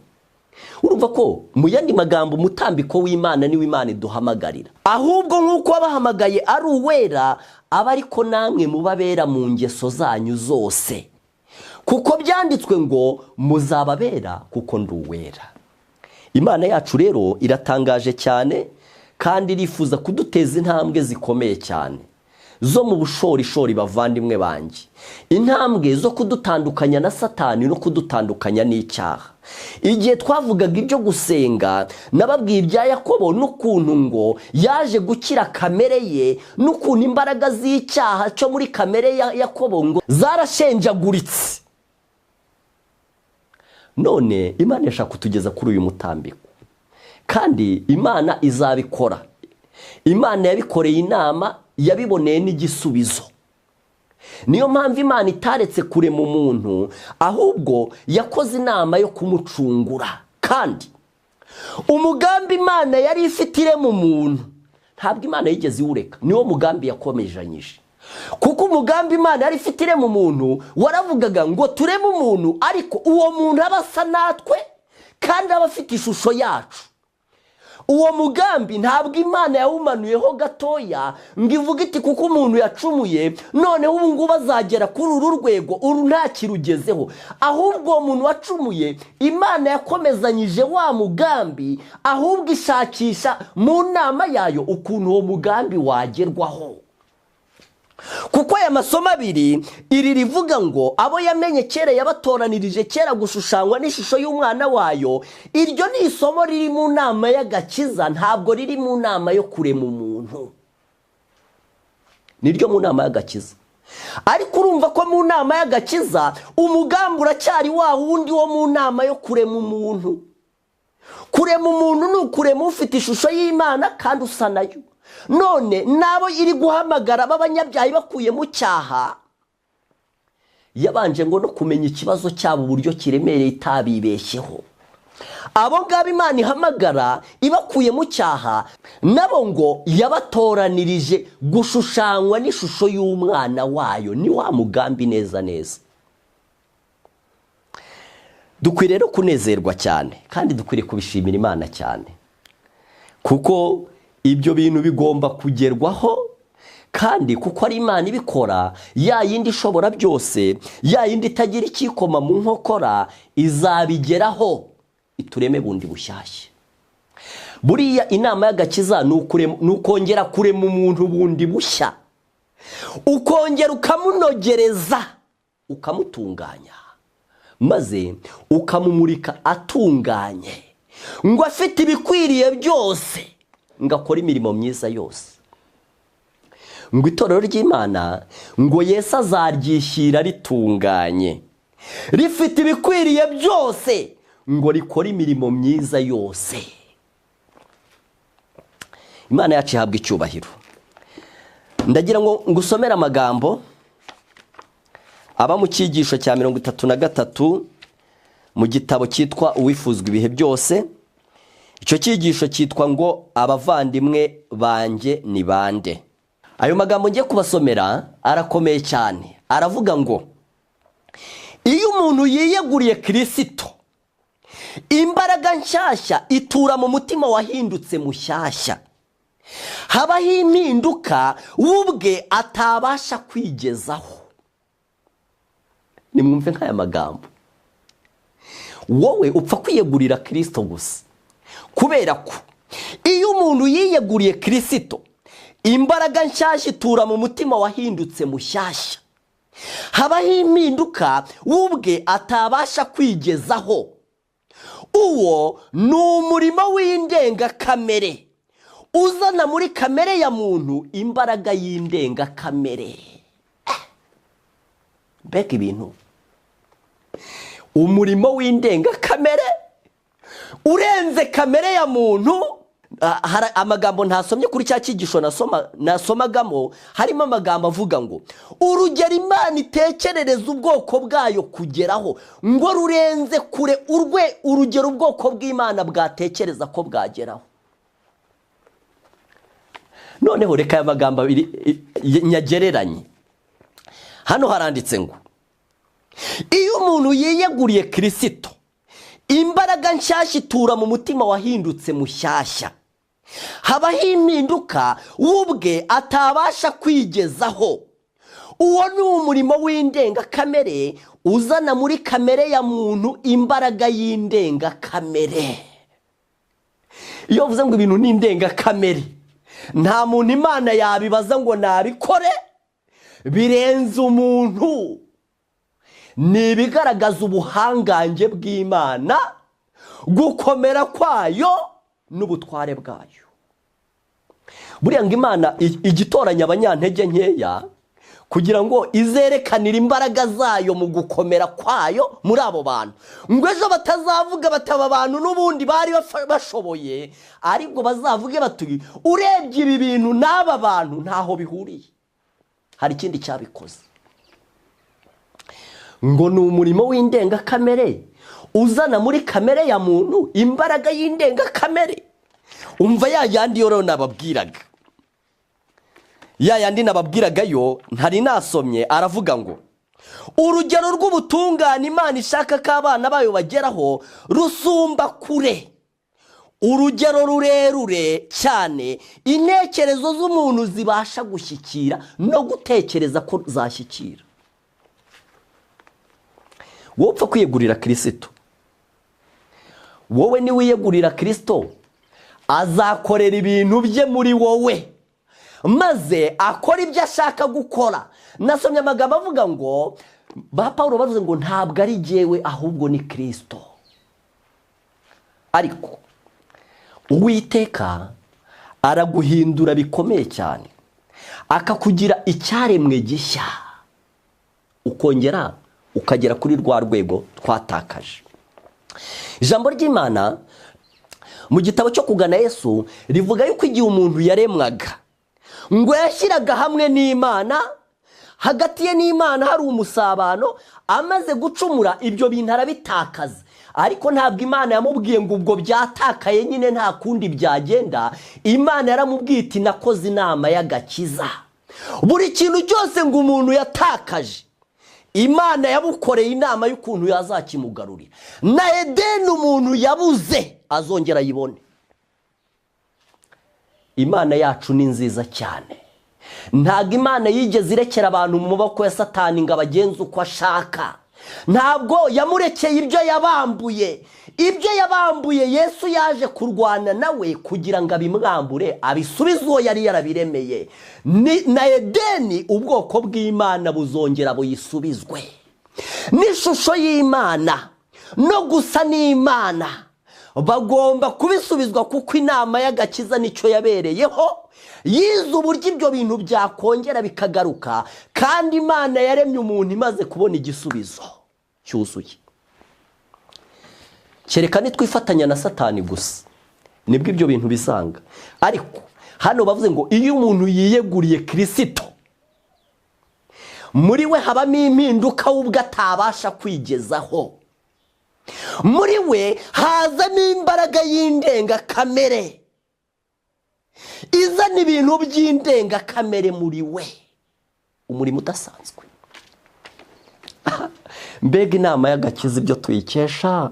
Urumva ko mu yandi magambo umutambiko w'Imana niwe Imana iduhamagarira. Ahubwo nk'uko wabahamagaye ari uwera, aba ariko namwe mubabera mu ngeso zanyu zose, kuko byanditswe ngo muzababera kuko ndi uwera. Imana yacu rero iratangaje cyane, kandi irifuza kuduteza intambwe zikomeye cyane zo mu bushorishori bavandimwe banjye, intambwe zo kudutandukanya na Satani no kudutandukanya n'icyaha. Igihe twavugaga ibyo gusenga, nababwiye ibya Yakobo n'ukuntu ngo yaje gukira kamere ye, n'ukuntu imbaraga z'icyaha cyo muri kamere ya Yakobo ngo zarashenjaguritse. None Imana irashaka kutugeza kuri uyu mutambiko, kandi Imana izabikora. Imana yabikoreye inama, yabiboneye n'igisubizo. Niyo mpamvu Imana itaretse kurema umuntu, ahubwo yakoze inama yo kumucungura. Kandi umugambi Imana yari ifite irema umuntu, ntabwo Imana yigeze iwureka, niwo mugambi yakomejanyije. Kuko umugambi Imana yari ifite irema umuntu waravugaga ngo tureme umuntu, ariko uwo muntu aba asa natwe kandi aba afite ishusho yacu. Uwo mugambi ntabwo Imana yawumanuyeho gatoya ngo ivuge iti kuko umuntu yacumuye noneho ubu ngubu azagera kuri uru rwego, uru ntakirugezeho. Ahubwo uwo muntu wacumuye Imana yakomezanyije wa mugambi, ahubwo ishakisha mu nama yayo ukuntu uwo mugambi wagerwaho. Kuko aya masomo abiri, iri rivuga ngo abo yamenye kera yabatoranirije kera gushushanywa n'ishusho y'umwana wayo, iryo ni isomo riri mu nama y'agakiza, ntabwo riri mu nama yo kurema umuntu. Niryo mu nama y'agakiza. Ariko urumva ko mu nama y'agakiza umugambi uracyari wa wundi wo mu nama yo kurema umuntu. Kurema umuntu ni ukurema ufite ishusho y'Imana kandi usa nayo. None nabo iri guhamagara b'abanyabyaha bakuye mu cyaha, yabanje ngo no kumenya ikibazo cyabo uburyo kiremereye itabibeshyeho. Abo ngabo Imana ihamagara ibakuye mu cyaha, nabo ngo yabatoranirije gushushanywa n'ishusho y'umwana wayo. Ni wa mugambi neza neza. Dukwiriye rero kunezerwa cyane, kandi dukwiriye kubishimira Imana cyane, kuko ibyo bintu bigomba kugerwaho, kandi kuko ari Imana ibikora, ya yindi ishobora byose, ya yindi itagira ikikoma mu nkokora, izabigeraho itureme bundi bushyashya. Buriya inama y'agakiza ni ukongera kurema umuntu bundi bushya, ukongera ukamunogereza, ukamutunganya, maze ukamumurika atunganye, ngo afite ibikwiriye byose, ngo akore imirimo myiza yose. Ngo itorero ry'Imana ngo Yesu azaryishyira ritunganye, rifite ibikwiriye byose, ngo rikore imirimo myiza yose. Imana yacu ihabwa icyubahiro. Ndagira ngo ngusomere amagambo aba mu cyigisho cya 33 mu gitabo cyitwa Uwifuzwa ibihe byose. Icyo cyigisho cyitwa ngo abavandimwe banjye ni bande. Ayo magambo ngiye kubasomera arakomeye cyane. Aravuga ngo iyo umuntu yiyeguriye Kristo, imbaraga nshyashya itura mu mutima wahindutse mushyashya. Habaho impinduka ubwe atabasha kwigezaho. Nimwumve nk'aya magambo. Wowe upfa kwiyegurira Kristo gusa, kubera ko iyo umuntu yiyeguriye Kristo, imbaraga nshyashya itura mu mutima wahindutse mushyashya. Habaho impinduka ubwe atabasha kwigezaho. Uwo ni umurimo w'indengakamere uzana muri kamere ya muntu imbaraga y'indengakamere. Mbega ibintu! Umurimo w'indengakamere urenze kamere ya muntu. Hari amagambo ntasomye kuri cya cyigisho nasomagamo, harimo amagambo avuga ngo urugero Imana itekerereza ubwoko bwayo kugeraho ngo rurenze kure urugero ubwoko bw'Imana bwatekereza ko bwageraho. Noneho reka aya magambo abiri nyagereranye. Hano haranditse ngo iyo umuntu yiyeguriye Kirisito, imbaraga nshyashya itura mu mutima wahindutse mushyashya, habaho impinduka ubwe atabasha kwigezaho. Uwo ni umurimo w'indengakamere uzana muri kamere ya muntu imbaraga y'indengakamere. Iyo uvuze ngo ibintu ni indengakamere, nta muntu Imana yabibaza ngo nabikore, birenze umuntu. Ni ibigaragaza ubuhangange bw'Imana, gukomera kwayo n'ubutware bwayo. Buriya ngo Imana igitoranya abanyantege nkeya kugira ngo izerekanire imbaraga zayo mu gukomera kwayo muri abo bantu, ngo ejo batazavuga bataba abantu n'ubundi bari bashoboye, ariko bazavuge bati urebye ibi bintu n'aba bantu ntaho bihuriye, hari ikindi cyabikoze. Ngo ni umurimo w'indengakamere uzana muri kamere ya muntu imbaraga y'indengakamere. Umva ya yandi yo nababwiraga, ya yandi nababwiraga yo ntari nasomye, aravuga ngo urugero rw'ubutungane Imana ishaka ko abana bayo bageraho rusumba kure urugero rurerure cyane intekerezo z'umuntu zibasha gushyikira no gutekereza ko zashyikira. Wowe upfa kwiyegurira Kirisito, wowe niwiyegurira Kirisito azakorera ibintu bye muri wowe, maze akora ibyo ashaka gukora. Nasomye amagambo avuga ngo ba Paulo bavuze ngo ntabwo ari jyewe ahubwo ni Kirisito. Ariko Uwiteka araguhindura bikomeye cyane, akakugira icyaremwe gishya, ukongera ukagera kuri rwa rwego twatakaje. Ijambo ry'Imana mu gitabo cyo kugana Yesu rivuga yuko igihe umuntu yaremwaga ngo yashyiraga hamwe n'Imana, hagati ye n'Imana hari umusabano, amaze gucumura ibyo bintu arabitakaza. Ariko ntabwo Imana yamubwiye ngo ubwo byatakaye nyine nta kundi byagenda. Imana yaramubwiye iti nakoze inama y'agakiza. Buri kintu cyose ngo umuntu yatakaje, Imana yabukoreye inama y'ukuntu yazakimugarurira. Na Edeni umuntu yabuze azongera ayibone. Imana yacu ni nziza cyane. Ntabwo Imana yigeze irekera abantu mu maboko ya Satani ngo abagenze uko ashaka. Ntabwo yamurekeye ibyo yabambuye. Ibyo yabambuye Yesu yaje kurwana nawe kugira ngo abimwambure, abisubize uwo yari yarabiremeye. Na Edeni ubwoko bw'Imana buzongera buyisubizwe. N'ishusho y'Imana no gusa n'Imana bagomba kubisubizwa, kuko inama y'agakiza nicyo yabereyeho. Yize uburyo ibyo bintu byakongera bikagaruka, kandi Imana yaremye umuntu imaze kubona igisubizo cyuzuye. Kereka nitwifatanya na Satani gusa nibwo ibyo bintu bisanga. Ariko hano bavuze ngo iyo umuntu yiyeguriye Kirisito, muri we habamo impinduka ubwo atabasha kwigezaho. Muri we hazamo imbaraga y'indengakamere, izana ibintu by'indengakamere muri we, umurimo udasanzwe. Mbega inama y'agakiza ibyo tuyikesha,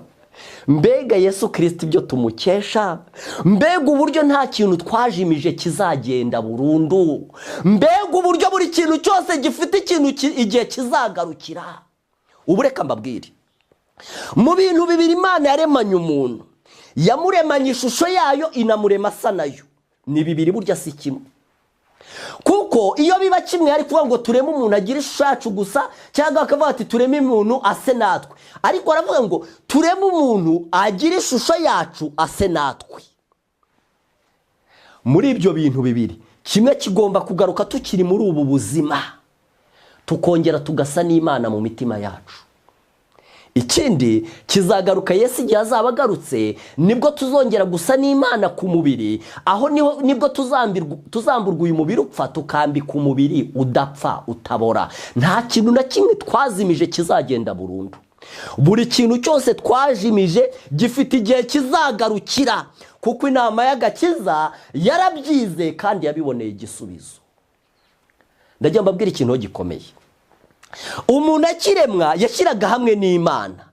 mbega Yesu Kirisito ibyo tumukesha, mbega uburyo nta kintu twajimije kizagenda burundu, mbega uburyo buri kintu cyose gifite ikintu igihe kizagarukira. Ubu reka mbabwire, mu bintu bibiri Imana yaremanye umuntu, yamuremanye ishusho yayo inamurema asa nayo. Ni bibiri burya, si kimwe. Kuko iyo biba kimwe ari kuvuga ngo tureme umuntu agira ishusho yacu gusa, cyangwa akavuga ati tureme umuntu ase natwe. Ariko aravuga ngo tureme umuntu agira ishusho yacu ase natwe. Muri ibyo bintu bibiri, kimwe kigomba kugaruka tukiri muri ubu buzima, tukongera tugasa n'Imana mu mitima yacu. Ikindi kizagaruka Yesu igihe azaba agarutse, nibwo tuzongera gusa n'Imana ku mubiri. Aho nibwo tuzamburwa uyu mubiri upfa, tukambika umubiri udapfa utabora. Nta kintu na kimwe twazimije kizagenda burundu. Buri kintu cyose twajimije gifite igihe kizagarukira, kuko inama y'agakiza yarabyize kandi yabiboneye igisubizo. Ndagira mbabwire ikintu gikomeye. Umuntu akiremwa yashyiraga hamwe n'Imana,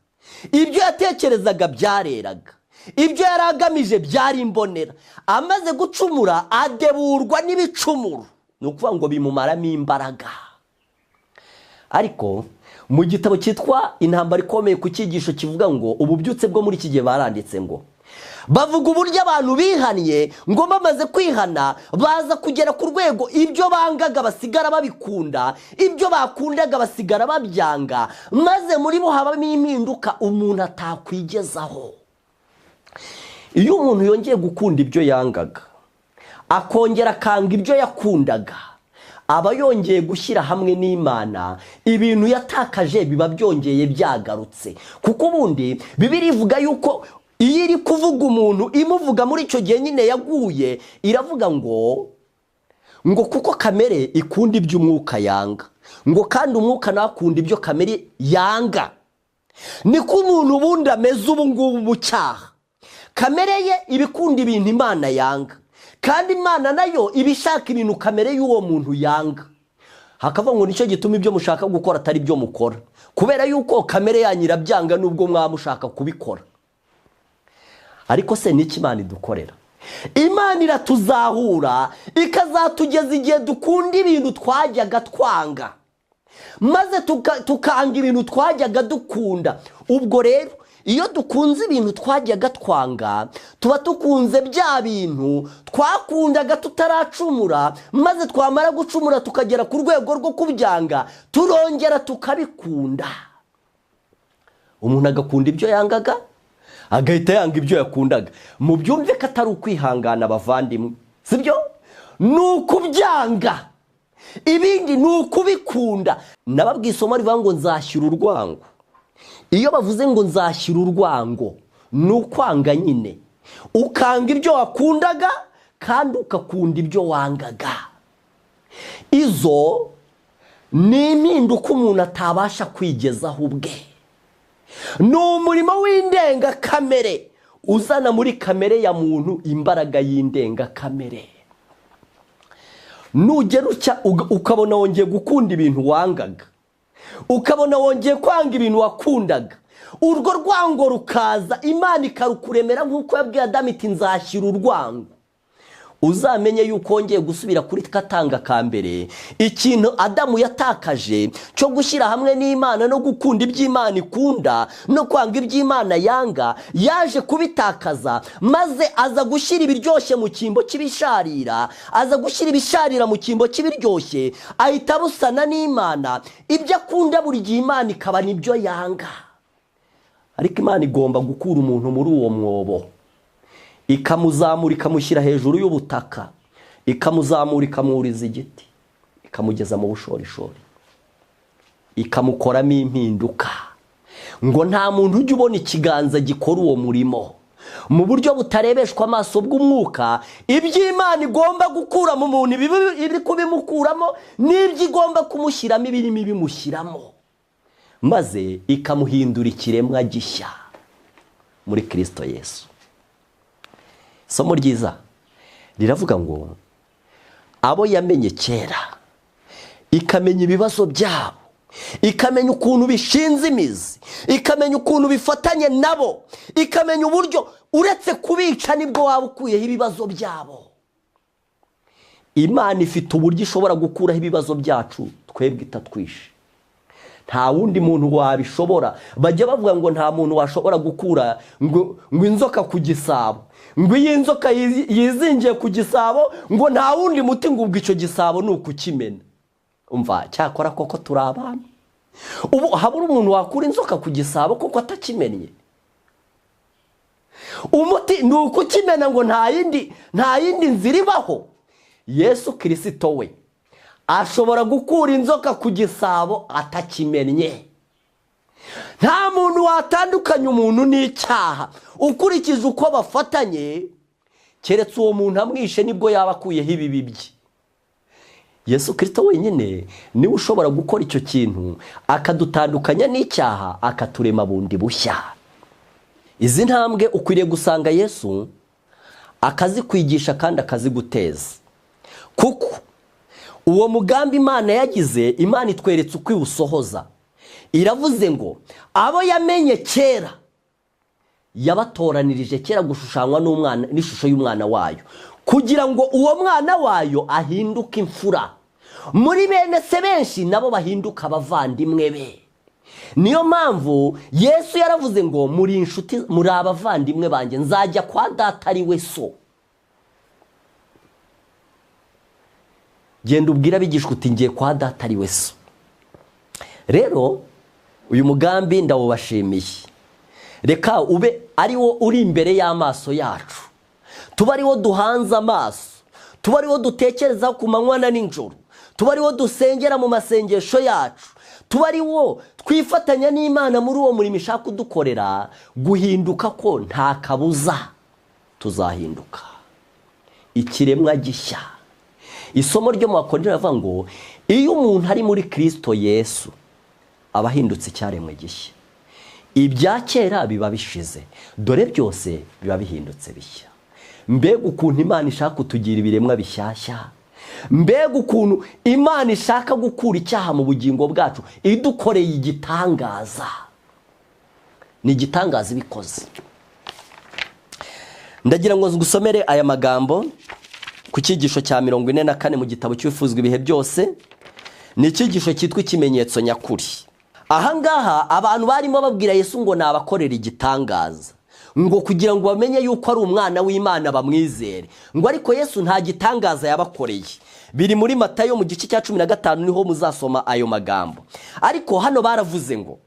ibyo yatekerezaga byareraga, ibyo yari agamije byari imbonera. Amaze gucumura adeburwa n'ibicumuro, ni ukuvuga ngo bimumaramo imbaraga. Ariko mu gitabo cyitwa Intambara Ikomeye, ku cyigisho kivuga ngo ububyutse bwo muri iki gihe, baranditse ngo bavuga uburyo abantu bihannye, ngo bamaze kwihana baza kugera ku rwego ibyo bangaga basigara babikunda, ibyo bakundaga basigara babyanga, maze muri bo habamo impinduka umuntu atakwigezaho. Iyo umuntu yongeye gukunda ibyo yangaga, akongera akanga ibyo yakundaga, aba yongeye gushyira hamwe n'Imana, ibintu yatakaje biba byongeye byagarutse. Kuko ubundi Bibiliya ivuga yuko iyo iri kuvuga umuntu, imuvuga muri icyo gihe nyine yaguye, iravuga ngo kuko kamere ikunda iby'umwuka yanga, ngo kandi umwuka nawe akunda ibyo kamere yanga. Niko umuntu ubundi ameze ubu ngubu mu cyaha. Kamere ye iba ikunda ibintu Imana yanga, kandi Imana nayo iba ishaka ibintu kamere y'uwo muntu yanga. Hakavuga ngo nicyo gituma ibyo mushaka gukora atari byo mukora, kubera yuko kamere yanyu irabyanga nubwo mwaba mushaka kubikora. Ariko se niki Imana idukorera? Imana iratuzahura ikazatugeza igihe dukunda ibintu twajyaga twanga, maze tukanga ibintu twajyaga dukunda. Ubwo rero iyo dukunze ibintu twajyaga twanga, tuba dukunze bya bintu twakundaga tutaracumura, maze twamara gucumura tukagera ku rwego rwo kubyanga, turongera tukabikunda. Umuntu agakunda ibyo yangaga, agahita yanga ibyo yakundaga. Mubyumve ko atari ukwihangana abavandimwe, sibyo? Ni ukubyanga, ibindi ni ukubikunda. Nababwiye isomo rivuga ngo nzashyira urwango. Iyo bavuze ngo nzashyira urwango, ni ukwanga nyine. Ukanga ibyo wakundaga kandi ukakunda ibyo wangaga. Izo ni impinduka umuntu atabasha kwigezaho ubwe. Ni umurimo w'indengakamere uzana muri kamere ya muntu imbaraga y'indengakamere. Nugera utya ukabona wongeye gukunda ibintu wangaga, ukabona wongeye kwanga ibintu wakundaga, urwo rwango rukaza, Imana ikarukuremera nk'uko yabwiye Adamu iti nzashyira urwango. Uzamenye yuko wongeye gusubira kuri katanga ka mbere, ikintu Adamu yatakaje cyo gushyira hamwe n'Imana no gukunda iby'Imana ikunda no kwanga iby'Imana yanga, yaje kubitakaza, maze aza gushyira ibiryoshye mu cyimbo cy'ibisharira, aza gushyira ibisharira mu cyimbo cy'ibiryoshye, ahita abusana n'Imana. Ibyo akunda buri gihe Imana ikaba nibyo yanga. Ariko Imana igomba gukura umuntu muri uwo mwobo, ikamuzamura ikamushyira hejuru y'ubutaka, ikamuzamura ikamwuriza igiti, ikamugeza mu bushorishori, ikamukoramo impinduka. Ngo nta muntu ujya ubona ikiganza gikora uwo murimo mu buryo butarebeshwa amaso bw'umwuka. Iby'Imana igomba gukura mu muntu iri kubimukuramo, n'ibyo igomba kumushyiramo ibirimo ibimushyiramo, maze ikamuhindura ikiremwa gishya muri Kristo Yesu. Isomo ryiza riravuga ngo abo yamenye kera, ikamenya ibibazo byabo, ikamenya ukuntu bishinze imizi, ikamenya ukuntu bifatanye nabo, ikamenya uburyo uretse kubica nibwo waba ukuyeho ibibazo byabo. Imana ifite uburyo ishobora gukuraho ibibazo byacu twebwe itatwishe. Nta wundi muntu wabishobora. Bajya bavuga ngo nta muntu washobora gukura ngo inzoka ku gisabo, ngo iyi nzoka yizingiye ku gisabo, ngo nta wundi muti ngo ubwo icyo gisabo ni ukukimena. Umva cyakora koko turi abana. Ubu habura umuntu wakura inzoka ku gisabo kuko atakimennye. Umuti ni ukukimena, ngo nta yindi nzira ibaho. Yesu Kristo we ashobora gukura inzoka ku gisabo atakimennye. Nta muntu watandukanya umuntu n'icyaha ukurikije uko bafatanye, keretse uwo muntu amwishe nibwo yaba akuyeho ibibi bye. Yesu Kirisito wenyine niwe ushobora gukora icyo kintu, akadutandukanya n'icyaha, akaturema bundi bushya. Izi ntambwe ukwiriye gusanga Yesu akazikwigisha kandi akaziguteza, kuko uwo mugambi Imana yagize, Imana itweretse uko iwusohoza. Iravuze ngo abo yamenye kera yabatoranirije kera gushushanywa n'umwana, n'ishusho y'umwana wayo, kugira ngo uwo mwana wayo ahinduke imfura muri bene se benshi, nabo bahinduka abavandimwe be. Niyo mpamvu Yesu yaravuze ngo muri inshuti, muri abavandimwe banjye, nzajya kwa data ari we so. Genda ubwira abigishwa uti ngiye kwa data ari we so. Rero uyu mugambi ndawubashimiye, reka ube ari wo uri imbere y'amaso yacu, tuba ari wo duhanze amaso, tuba ari wo dutekereza ku manywa na nijoro, tuba ari wo dusengera mu masengesho yacu, tuba ari wo twifatanya n'Imana muri uwo murimo ishaka kudukorera. Guhinduka ko nta kabuza tuzahinduka ikiremwa gishya. Isomo ryo mu Bakorinto riravuga ngo iyo umuntu ari muri Kristo Yesu aba ahindutse icyaremwe gishya, ibya kera biba bishize, dore byose biba bihindutse bishya. Mbega ukuntu Imana ishaka kutugira ibiremwa bishyashya, mbega ukuntu Imana ishaka gukura icyaha mu bugingo bwacu idukoreye igitangaza. Ni igitangaza ibikoze. Ndagira ngo ngusomere aya magambo ku cyigisho cya 44 mu gitabo cy'Ibifuzwa ibihe byose. Ni icyigisho cyitwa ikimenyetso nyakuri. Ahangaha abantu barimo babwira Yesu ngo nabakorera igitangaza, ngo kugira ngo bamenye yuko ari umwana w'Imana bamwizere, ngo ariko Yesu nta gitangaza yabakoreye. Biri muri Matayo mu gice cya 15 niho muzasoma ayo magambo. Ariko hano baravuze ngo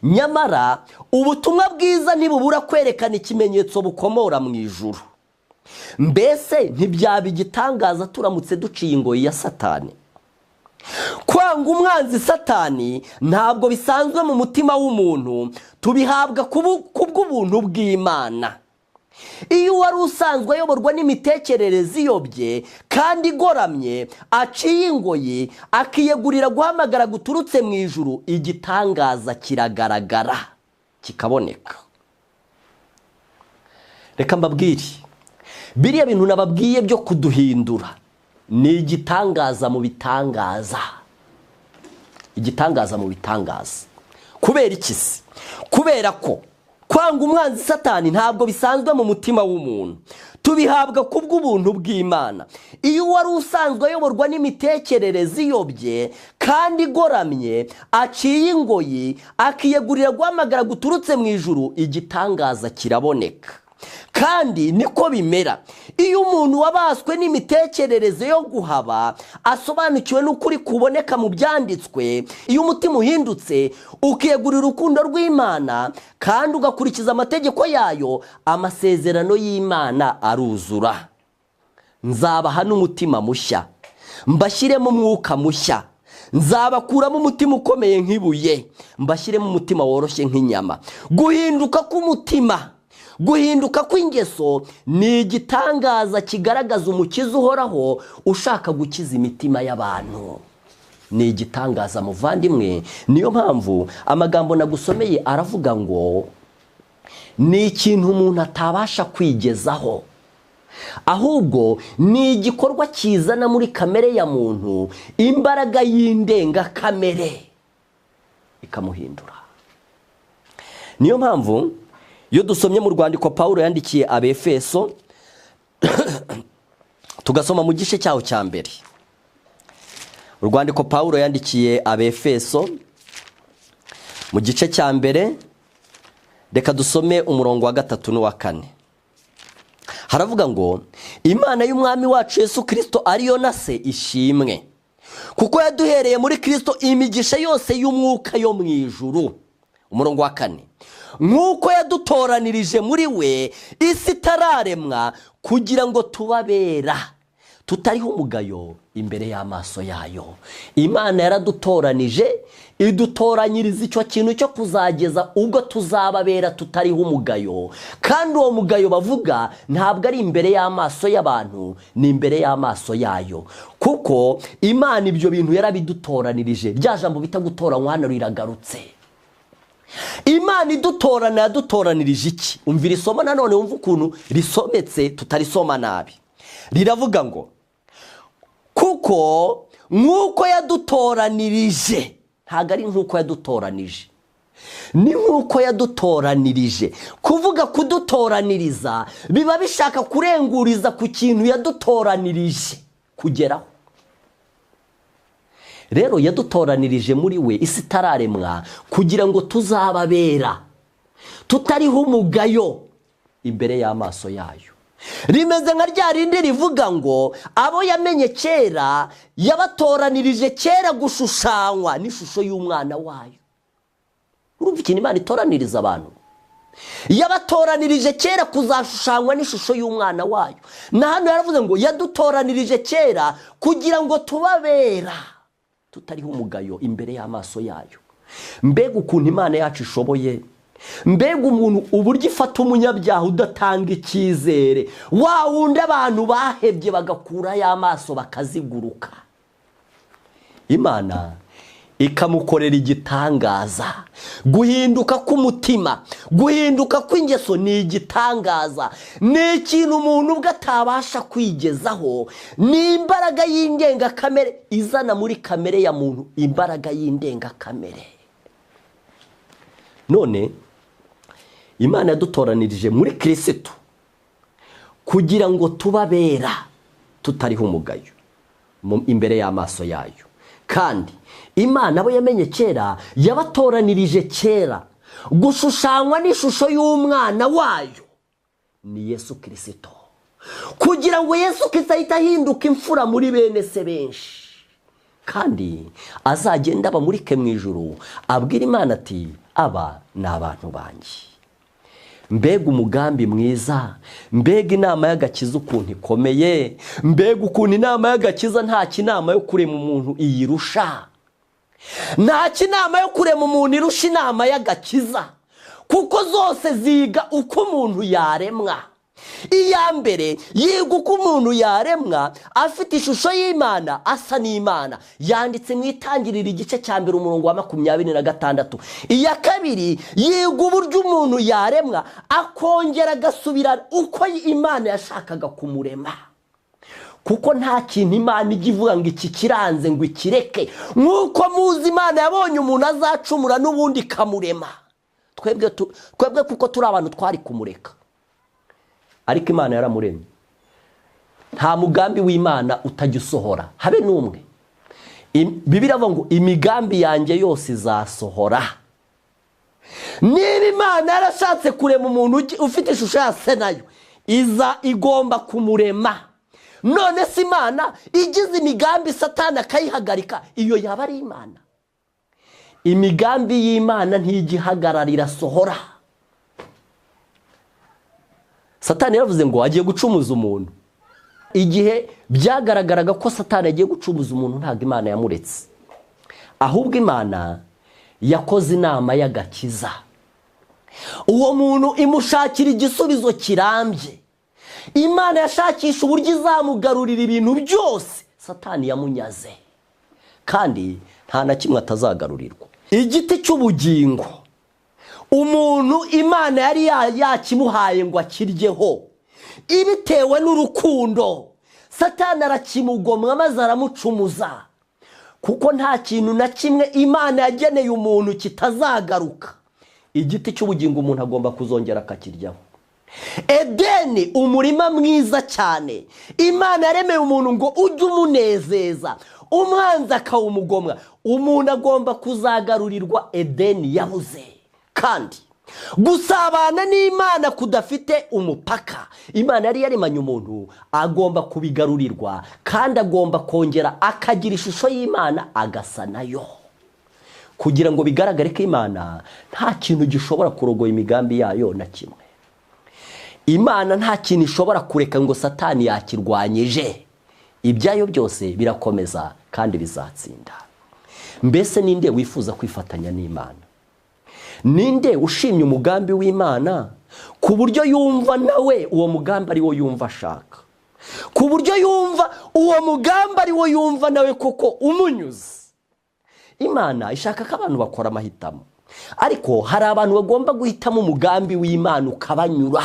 nyamara ubutumwa bwiza ntibubura kwerekana ikimenyetso bukomora mu ijuru. Mbese ntibyaba igitangaza turamutse duciye ingoyi ya Satani? Kwanga umwanzi Satani ntabwo bisanzwe mu mutima w'umuntu, tubihabwa kubw'ubuntu bw'Imana. Iyo wari usanzwe ayoborwa n'imitekerereze iyobye kandi igoramye, aciye ingoyi akiyegurira guhamagara guturutse mu ijuru, igitangaza kiragaragara kikaboneka. Reka mbabwire, biriya bintu nababwiye byo kuduhindura ni igitangaza mu bitangaza, igitangaza mu bitangaza. Kubera iki se? Kubera ko kwanga umwanzi Satani ntabwo bisanzwe mu mutima w'umuntu, tubihabwa kubw'ubuntu bw'Imana. Iyo wari usanzwe ayoborwa n'imitekerereze iyobye kandi igoramye, aciye ingoyi akiyegurira guhamagara guturutse mu ijuru, igitangaza kiraboneka. Kandi niko bimera iyo umuntu wabaswe n'imitekerereze yo guhaba asobanukiwe n'ukuri kuboneka mu byanditswe. Iyo umutima uhindutse ukiyegurira urukundo rw'Imana kandi ugakurikiza amategeko yayo, amasezerano y'Imana aruzura. Nzabaha n'umutima mushya, mbashyiremo umwuka mushya, nzabakuramo umutima ukomeye nk'ibuye, mbashyiremo umutima woroshye nk'inyama. Guhinduka k'umutima, guhinduka kw'ingeso ni igitangaza kigaragaza umukiza uhoraho ushaka gukiza imitima y'abantu. Ni igitangaza muvandimwe. Niyo mpamvu amagambo nagusomeye aravuga ngo ni ikintu umuntu atabasha kwigezaho, ahubwo ni igikorwa kizana muri kamere ya muntu imbaraga y'indengakamere ikamuhindura. Niyo mpamvu iyo dusomye mu rwandiko Paulo yandikiye Abefeso, tugasoma mu gice cyaho cya mbere, urwandiko Paulo yandikiye Abefeso mu gice cya mbere, reka dusome umurongo wa 3 n'uwa 4. Haravuga ngo Imana y'umwami wacu Yesu Kristo ariyo na se ishimwe, kuko yaduhereye muri Kristo imigisha yose y'umwuka yo mu ijuru. Umurongo wa 4, nk'uko yadutoranirije muri we isi itararemwa, kugira ngo tubabera tutariho umugayo imbere y'amaso yayo. Imana yaradutoranije Idutoranyiriza icyo kintu cyo kuzageza ubwo tuzababera tutariho umugayo. Kandi uwo mugayo bavuga ntabwo ari imbere y'amaso y'abantu, ni imbere y'amaso yayo. Kuko Imana ibyo bintu yarabidutoranirije. Rya jambo bita gutoranywa hano riragarutse. Imana idutorana yadutoranirije iki? Umvira isomo nanone wumva ukuntu risometse, tutarisoma nabi. Riravuga ngo kuko nk'uko yadutoranirije, ntabwo ari nk'uko yadutoranije, ni nk'uko yadutoranirije. Kuvuga kudutoraniriza biba bishaka kurenguriza ku kintu yadutoranirije kugeraho. Rero yadutoranirije muri we isi itararemwa, kugira ngo tuzababera tutariho umugayo imbere y'amaso yayo. Rimeze nka rya rindi rivuga ngo abo yamenye kera yabatoranirije kera gushushanywa n'ishusho y'umwana wayo. Urumva ikintu Imana itoraniriza abantu? Yabatoranirije kera kuzashushanywa n'ishusho y'umwana wayo. Na hano yaravuze ngo yadutoranirije kera kugira ngo tubabera tutariho umugayo imbere y'amaso yayo. Mbega ukuntu Imana yacu ishoboye! Mbega umuntu uburyo ifata umunyabyaha udatanga icyizere, wa wundi abantu bahebye bagakura y'amaso bakaziguruka, Imana ikamukorera igitangaza. Guhinduka k'umutima, guhinduka kw'ingeso ni igitangaza, ni ikintu umuntu ubwe atabasha kwigezaho, ni imbaraga y'indengakamere izana muri kamere ya muntu imbaraga y'indengakamere. None Imana yadutoranirije muri Kristo kugira ngo tubabera tutariho umugayo imbere y'amaso yayo. Kandi Imana abo yamenye kera yabatoranirije kera gushushanywa n'ishusho y'umwana wayo, ni Yesu Kristo, kugira ngo Yesu Kristo ahite ahinduka imfura muri bene se benshi, kandi azagenda abamurike mu ijuru abwira Imana ati aba ni abantu banjye. Mbega umugambi mwiza, mbega inama y'agakiza ukuntu ikomeye, mbega ukuntu inama y'agakiza nta kinama yo kurema umuntu iyirusha. Nta kinama yo kurema umuntu irusha inama y'agakiza, kuko zose ziga uko umuntu yaremwa. Iya mbere yiga uko umuntu yaremwa afite ishusho y'Imana, asa n'Imana, yanditse mu Itangiriro igice cya 1 umurongo wa 26. Iya kabiri yiga uburyo umuntu yaremwa akongera agasubira uko Imana yashakaga kumurema. Kuko nta kintu Imana ijya ivuga ngo iki kiranze ngo ikireke. Nk'uko muzi Imana yabonye umuntu azacumura n'ubundi ikamurema. Twebwe kuko turi abantu twari kumureka, ariko Imana yaramuremye. Nta mugambi w'Imana utajya usohora, habe n'umwe. Bibiliya ivuga ngo imigambi yanjye yose izasohora. Niba Imana yarashatse kurema umuntu ufite ishusho ya se nayo, iza igomba kumurema. None se Imana igize imigambi Satani akayihagarika, iyo yaba ari Imana? Imigambi y'Imana ntigihagararira sohora. Satani yaravuze ngo agiye gucumuza umuntu. Igihe byagaragaraga ko Satani agiye gucumuza umuntu, ntabwo Imana yamuretse, ahubwo Imana yakoze inama y'agakiza. Uwo muntu imushakira igisubizo kirambye. Imana yashakisha uburyo izamugarurira ibintu byose Satani yamunyaze, kandi nta na kimwe atazagarurirwa. Igiti cy'ubugingo umuntu Imana yari yakimuhaye ngo akiryeho, ibitewe n'urukundo, Satani arakimugomwa maze aramucumuza. Kuko nta kintu na kimwe Imana yageneye umuntu kitazagaruka. Igiti cy'ubugingo umuntu agomba kuzongera akakiryaho. Edeni, umurima mwiza cyane, Imana yaremeye umuntu ngo ujye umunezeza, umwanzi akawumugomwa. Umuntu agomba kuzagarurirwa Edeni yabuze. Kandi gusabana n'Imana kudafite umupaka, Imana yari yaremanye umuntu, agomba kubigarurirwa, kandi agomba kongera akagira ishusho y'Imana agasa nayo, kugira ngo bigaragare ko Imana nta kintu gishobora kurogoya imigambi yayo na kimwe. Imana nta kintu ishobora kureka ngo Satani yakirwanyije. Ibyayo byose birakomeza kandi bizatsinda. Mbese ninde wifuza kwifatanya n'Imana? Ninde ushimye umugambi w'Imana ku buryo yumva nawe uwo mugambi ari wo yumva ashaka, ku buryo yumva uwo mugambi ari wo yumva nawe koko umunyuze? Imana ishaka ko abantu bakora amahitamo, ariko hari abantu bagomba guhitamo umugambi w'Imana ukabanyura,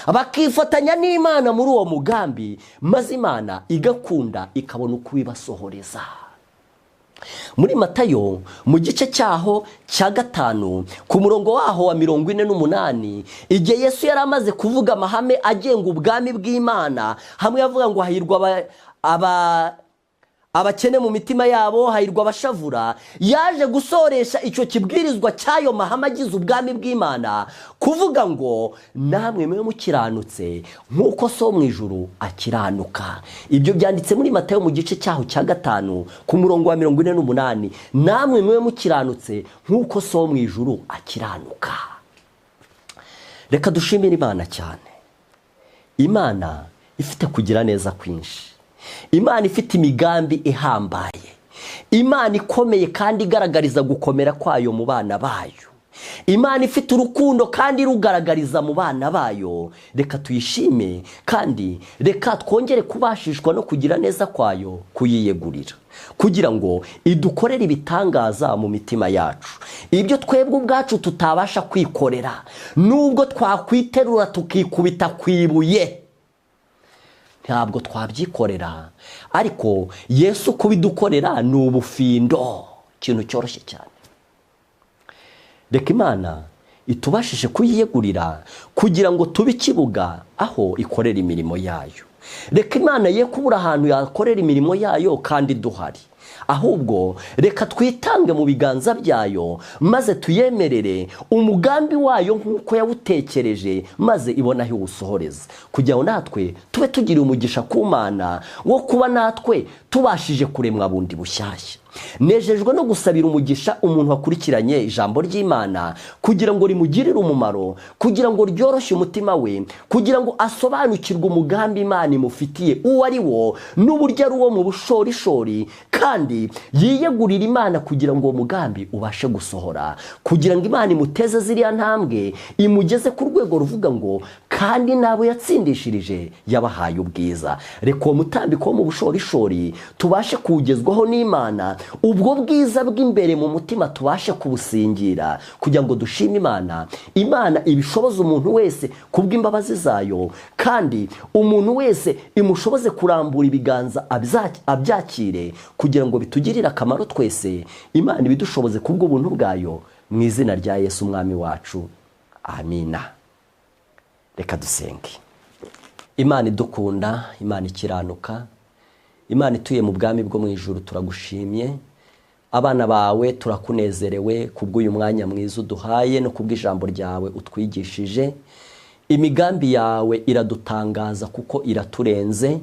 bakifatanya n'Imana muri uwo mugambi, maze Imana igakunda ikabona uko ibibasohoreza. Muri Matayo mu gice cyaho cya 5 ku murongo waho wa 48, igihe Yesu yari amaze kuvuga amahame agenga ubwami bw'Imana, hamwe yavuga ngo hahirwa abakene mu mitima yabo, hahirwa abashavura, yaje gusoresha icyo kibwirizwa cyayo mahame agize ubwami bw'Imana kuvuga ngo namwe mwe mukiranutse nk'uko so mu ijuru akiranuka. Ibyo byanditse muri Matayo mu gice cyaho cya 5 ku murongo wa 48, namwe mwe mukiranutse nk'uko so mu ijuru akiranuka. Reka dushimire Imana cyane. Imana ifite kugira neza kwinshi, Imana ifite imigambi ihambaye, Imana ikomeye kandi igaragariza gukomera kwayo mu bana bayo, Imana ifite urukundo kandi rugaragariza mu bana bayo. Reka tuyishime kandi reka twongere kubashishwa no kugira neza kwayo kuyiyegurira, kugira ngo idukorere ibitangaza mu mitima yacu, ibyo twebwe ubwacu tutabasha kwikorera, nubwo twakwiterura tukikubita kwibuye ntabwo twabyikorera, ariko Yesu kubidukorera ni ubufindo, ikintu cyoroshye cyane. Reka Imana itubashishe kuyiyegurira kugira ngo tube ikibuga aho ikorera imirimo yayo. Reka Imana ye kubura ahantu yakorera imirimo yayo kandi duhari, ahubwo reka twitange mu biganza byayo, maze tuyemerere umugambi wayo nk'uko yawutekereje, maze ibona aho iwusohoreza, kugira ngo natwe tube tugira umugisha ku Mana wo kuba natwe tubashije kuremwa bundi bushyashya. Nejejwe no gusabira umugisha umuntu wakurikiranye ijambo ry'Imana kugira ngo rimugirire umumaro, kugira ngo ryoroshye umutima we, kugira ngo asobanukirwe umugambi Imana imufitiye uwo ari wo n'uburyo ari uwo mu bushorishori, kandi yiyegurira Imana kugira ngo uwo mugambi ubashe gusohora, kugira ngo Imana imuteze ziriya ntambwe imugeze ku rwego ruvuga ngo kandi nabo yatsindishirije yabahaye ubwiza. Reka uwo mutambiko wo mu bushorishori tubashe kuwugezwaho n'Imana, ubwo bwiza bw'imbere mu mutima tubashe kubusingira, kugira ngo dushime Imana. Imana ibishoboza umuntu wese kubw'imbabazi zayo, kandi umuntu wese imushoboze kurambura ibiganza abyakire, kugira ngo bitugirire akamaro twese. Imana ibidushoboze kubw'ubuntu bwayo, mu izina rya Yesu umwami wacu, amina. Reka dusenge. Imana idukunda, Imana ikiranuka, Imana ituye mu bwami bwo mu ijuru, turagushimye. Abana bawe turakunezerewe kubw'uyu mwanya mwiza uduhaye no kubw'ijambo ryawe utwigishije. Imigambi yawe iradutangaza kuko iraturenze.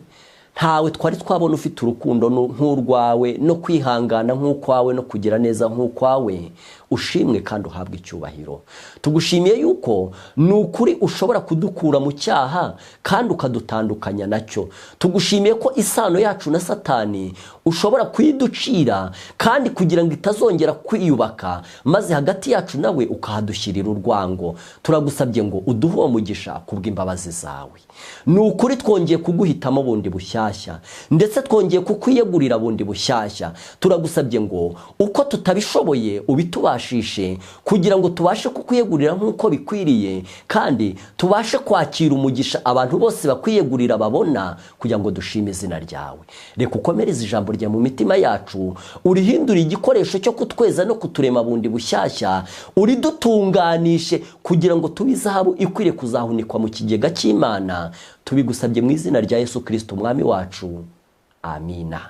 Ntawe twari twabona ufite urukundo nk'urwawe, no kwihangana nk'ukwawe, no kugira neza nk'ukwawe. Ushimwe kandi uhabwe icyubahiro. Tugushimiye yuko ni ukuri ushobora kudukura mu cyaha kandi ukadutandukanya nacyo. Tugushimiye ko isano yacu na Satani ushobora kuyiducira kandi kugira ngo itazongera kwiyubaka, maze hagati yacu nawe ukahadushyirira urwango. Turagusabye ngo uduhe uwo mugisha kubw'imbabazi zawe. Ni ukuri twongeye kuguhitamo bundi bushyashya, ndetse twongeye kukwiyegurira bundi bushyashya. Turagusabye ngo uko tutabishoboye ubitubashishe, kugira ngo tubashe kukwiyegurira nk'uko bikwiriye, kandi tubashe kwakira umugisha abantu bose bakwiyegurira babona, kugira ngo dushime izina ryawe. Reka ukomereze ijambo rya mu mitima yacu, urihindure igikoresho cyo kutweza no kuturema bundi bushyashya, uridutunganishe kugira ngo tube izahabu ikwiriye kuzahunikwa mu kigega cy'Imana. Tubigusabye mu izina rya Yesu Kristo umwami wacu, amina.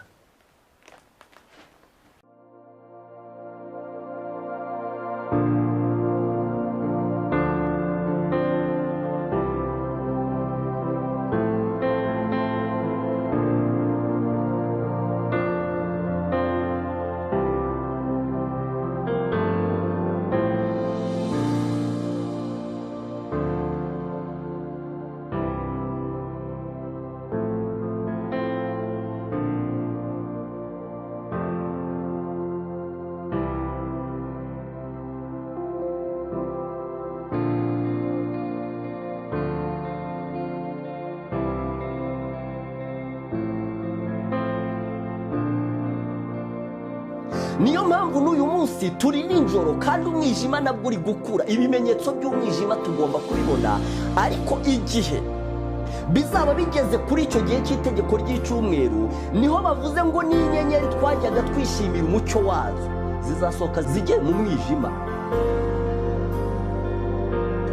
Niyo mpamvu n'uyu munsi turi nijoro kandi umwijima nabwo uri gukura. Ibimenyetso by'umwijima tugomba kubibona, ariko igihe bizaba bigeze kuri icyo gihe cy'itegeko ry'icyumweru, niho bavuze ngo n'inyenyeri twajyaga twishimira umucyo wazo zizasohoka zijye mu mwijima.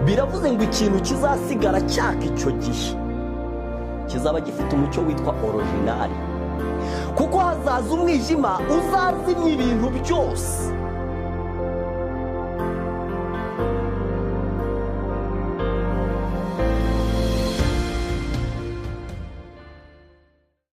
Biravuze ngo ikintu kizasigara cyaka icyo gihe kizaba gifite umucyo witwa original, kuko hazaza umwijima uzazimya ibintu byose.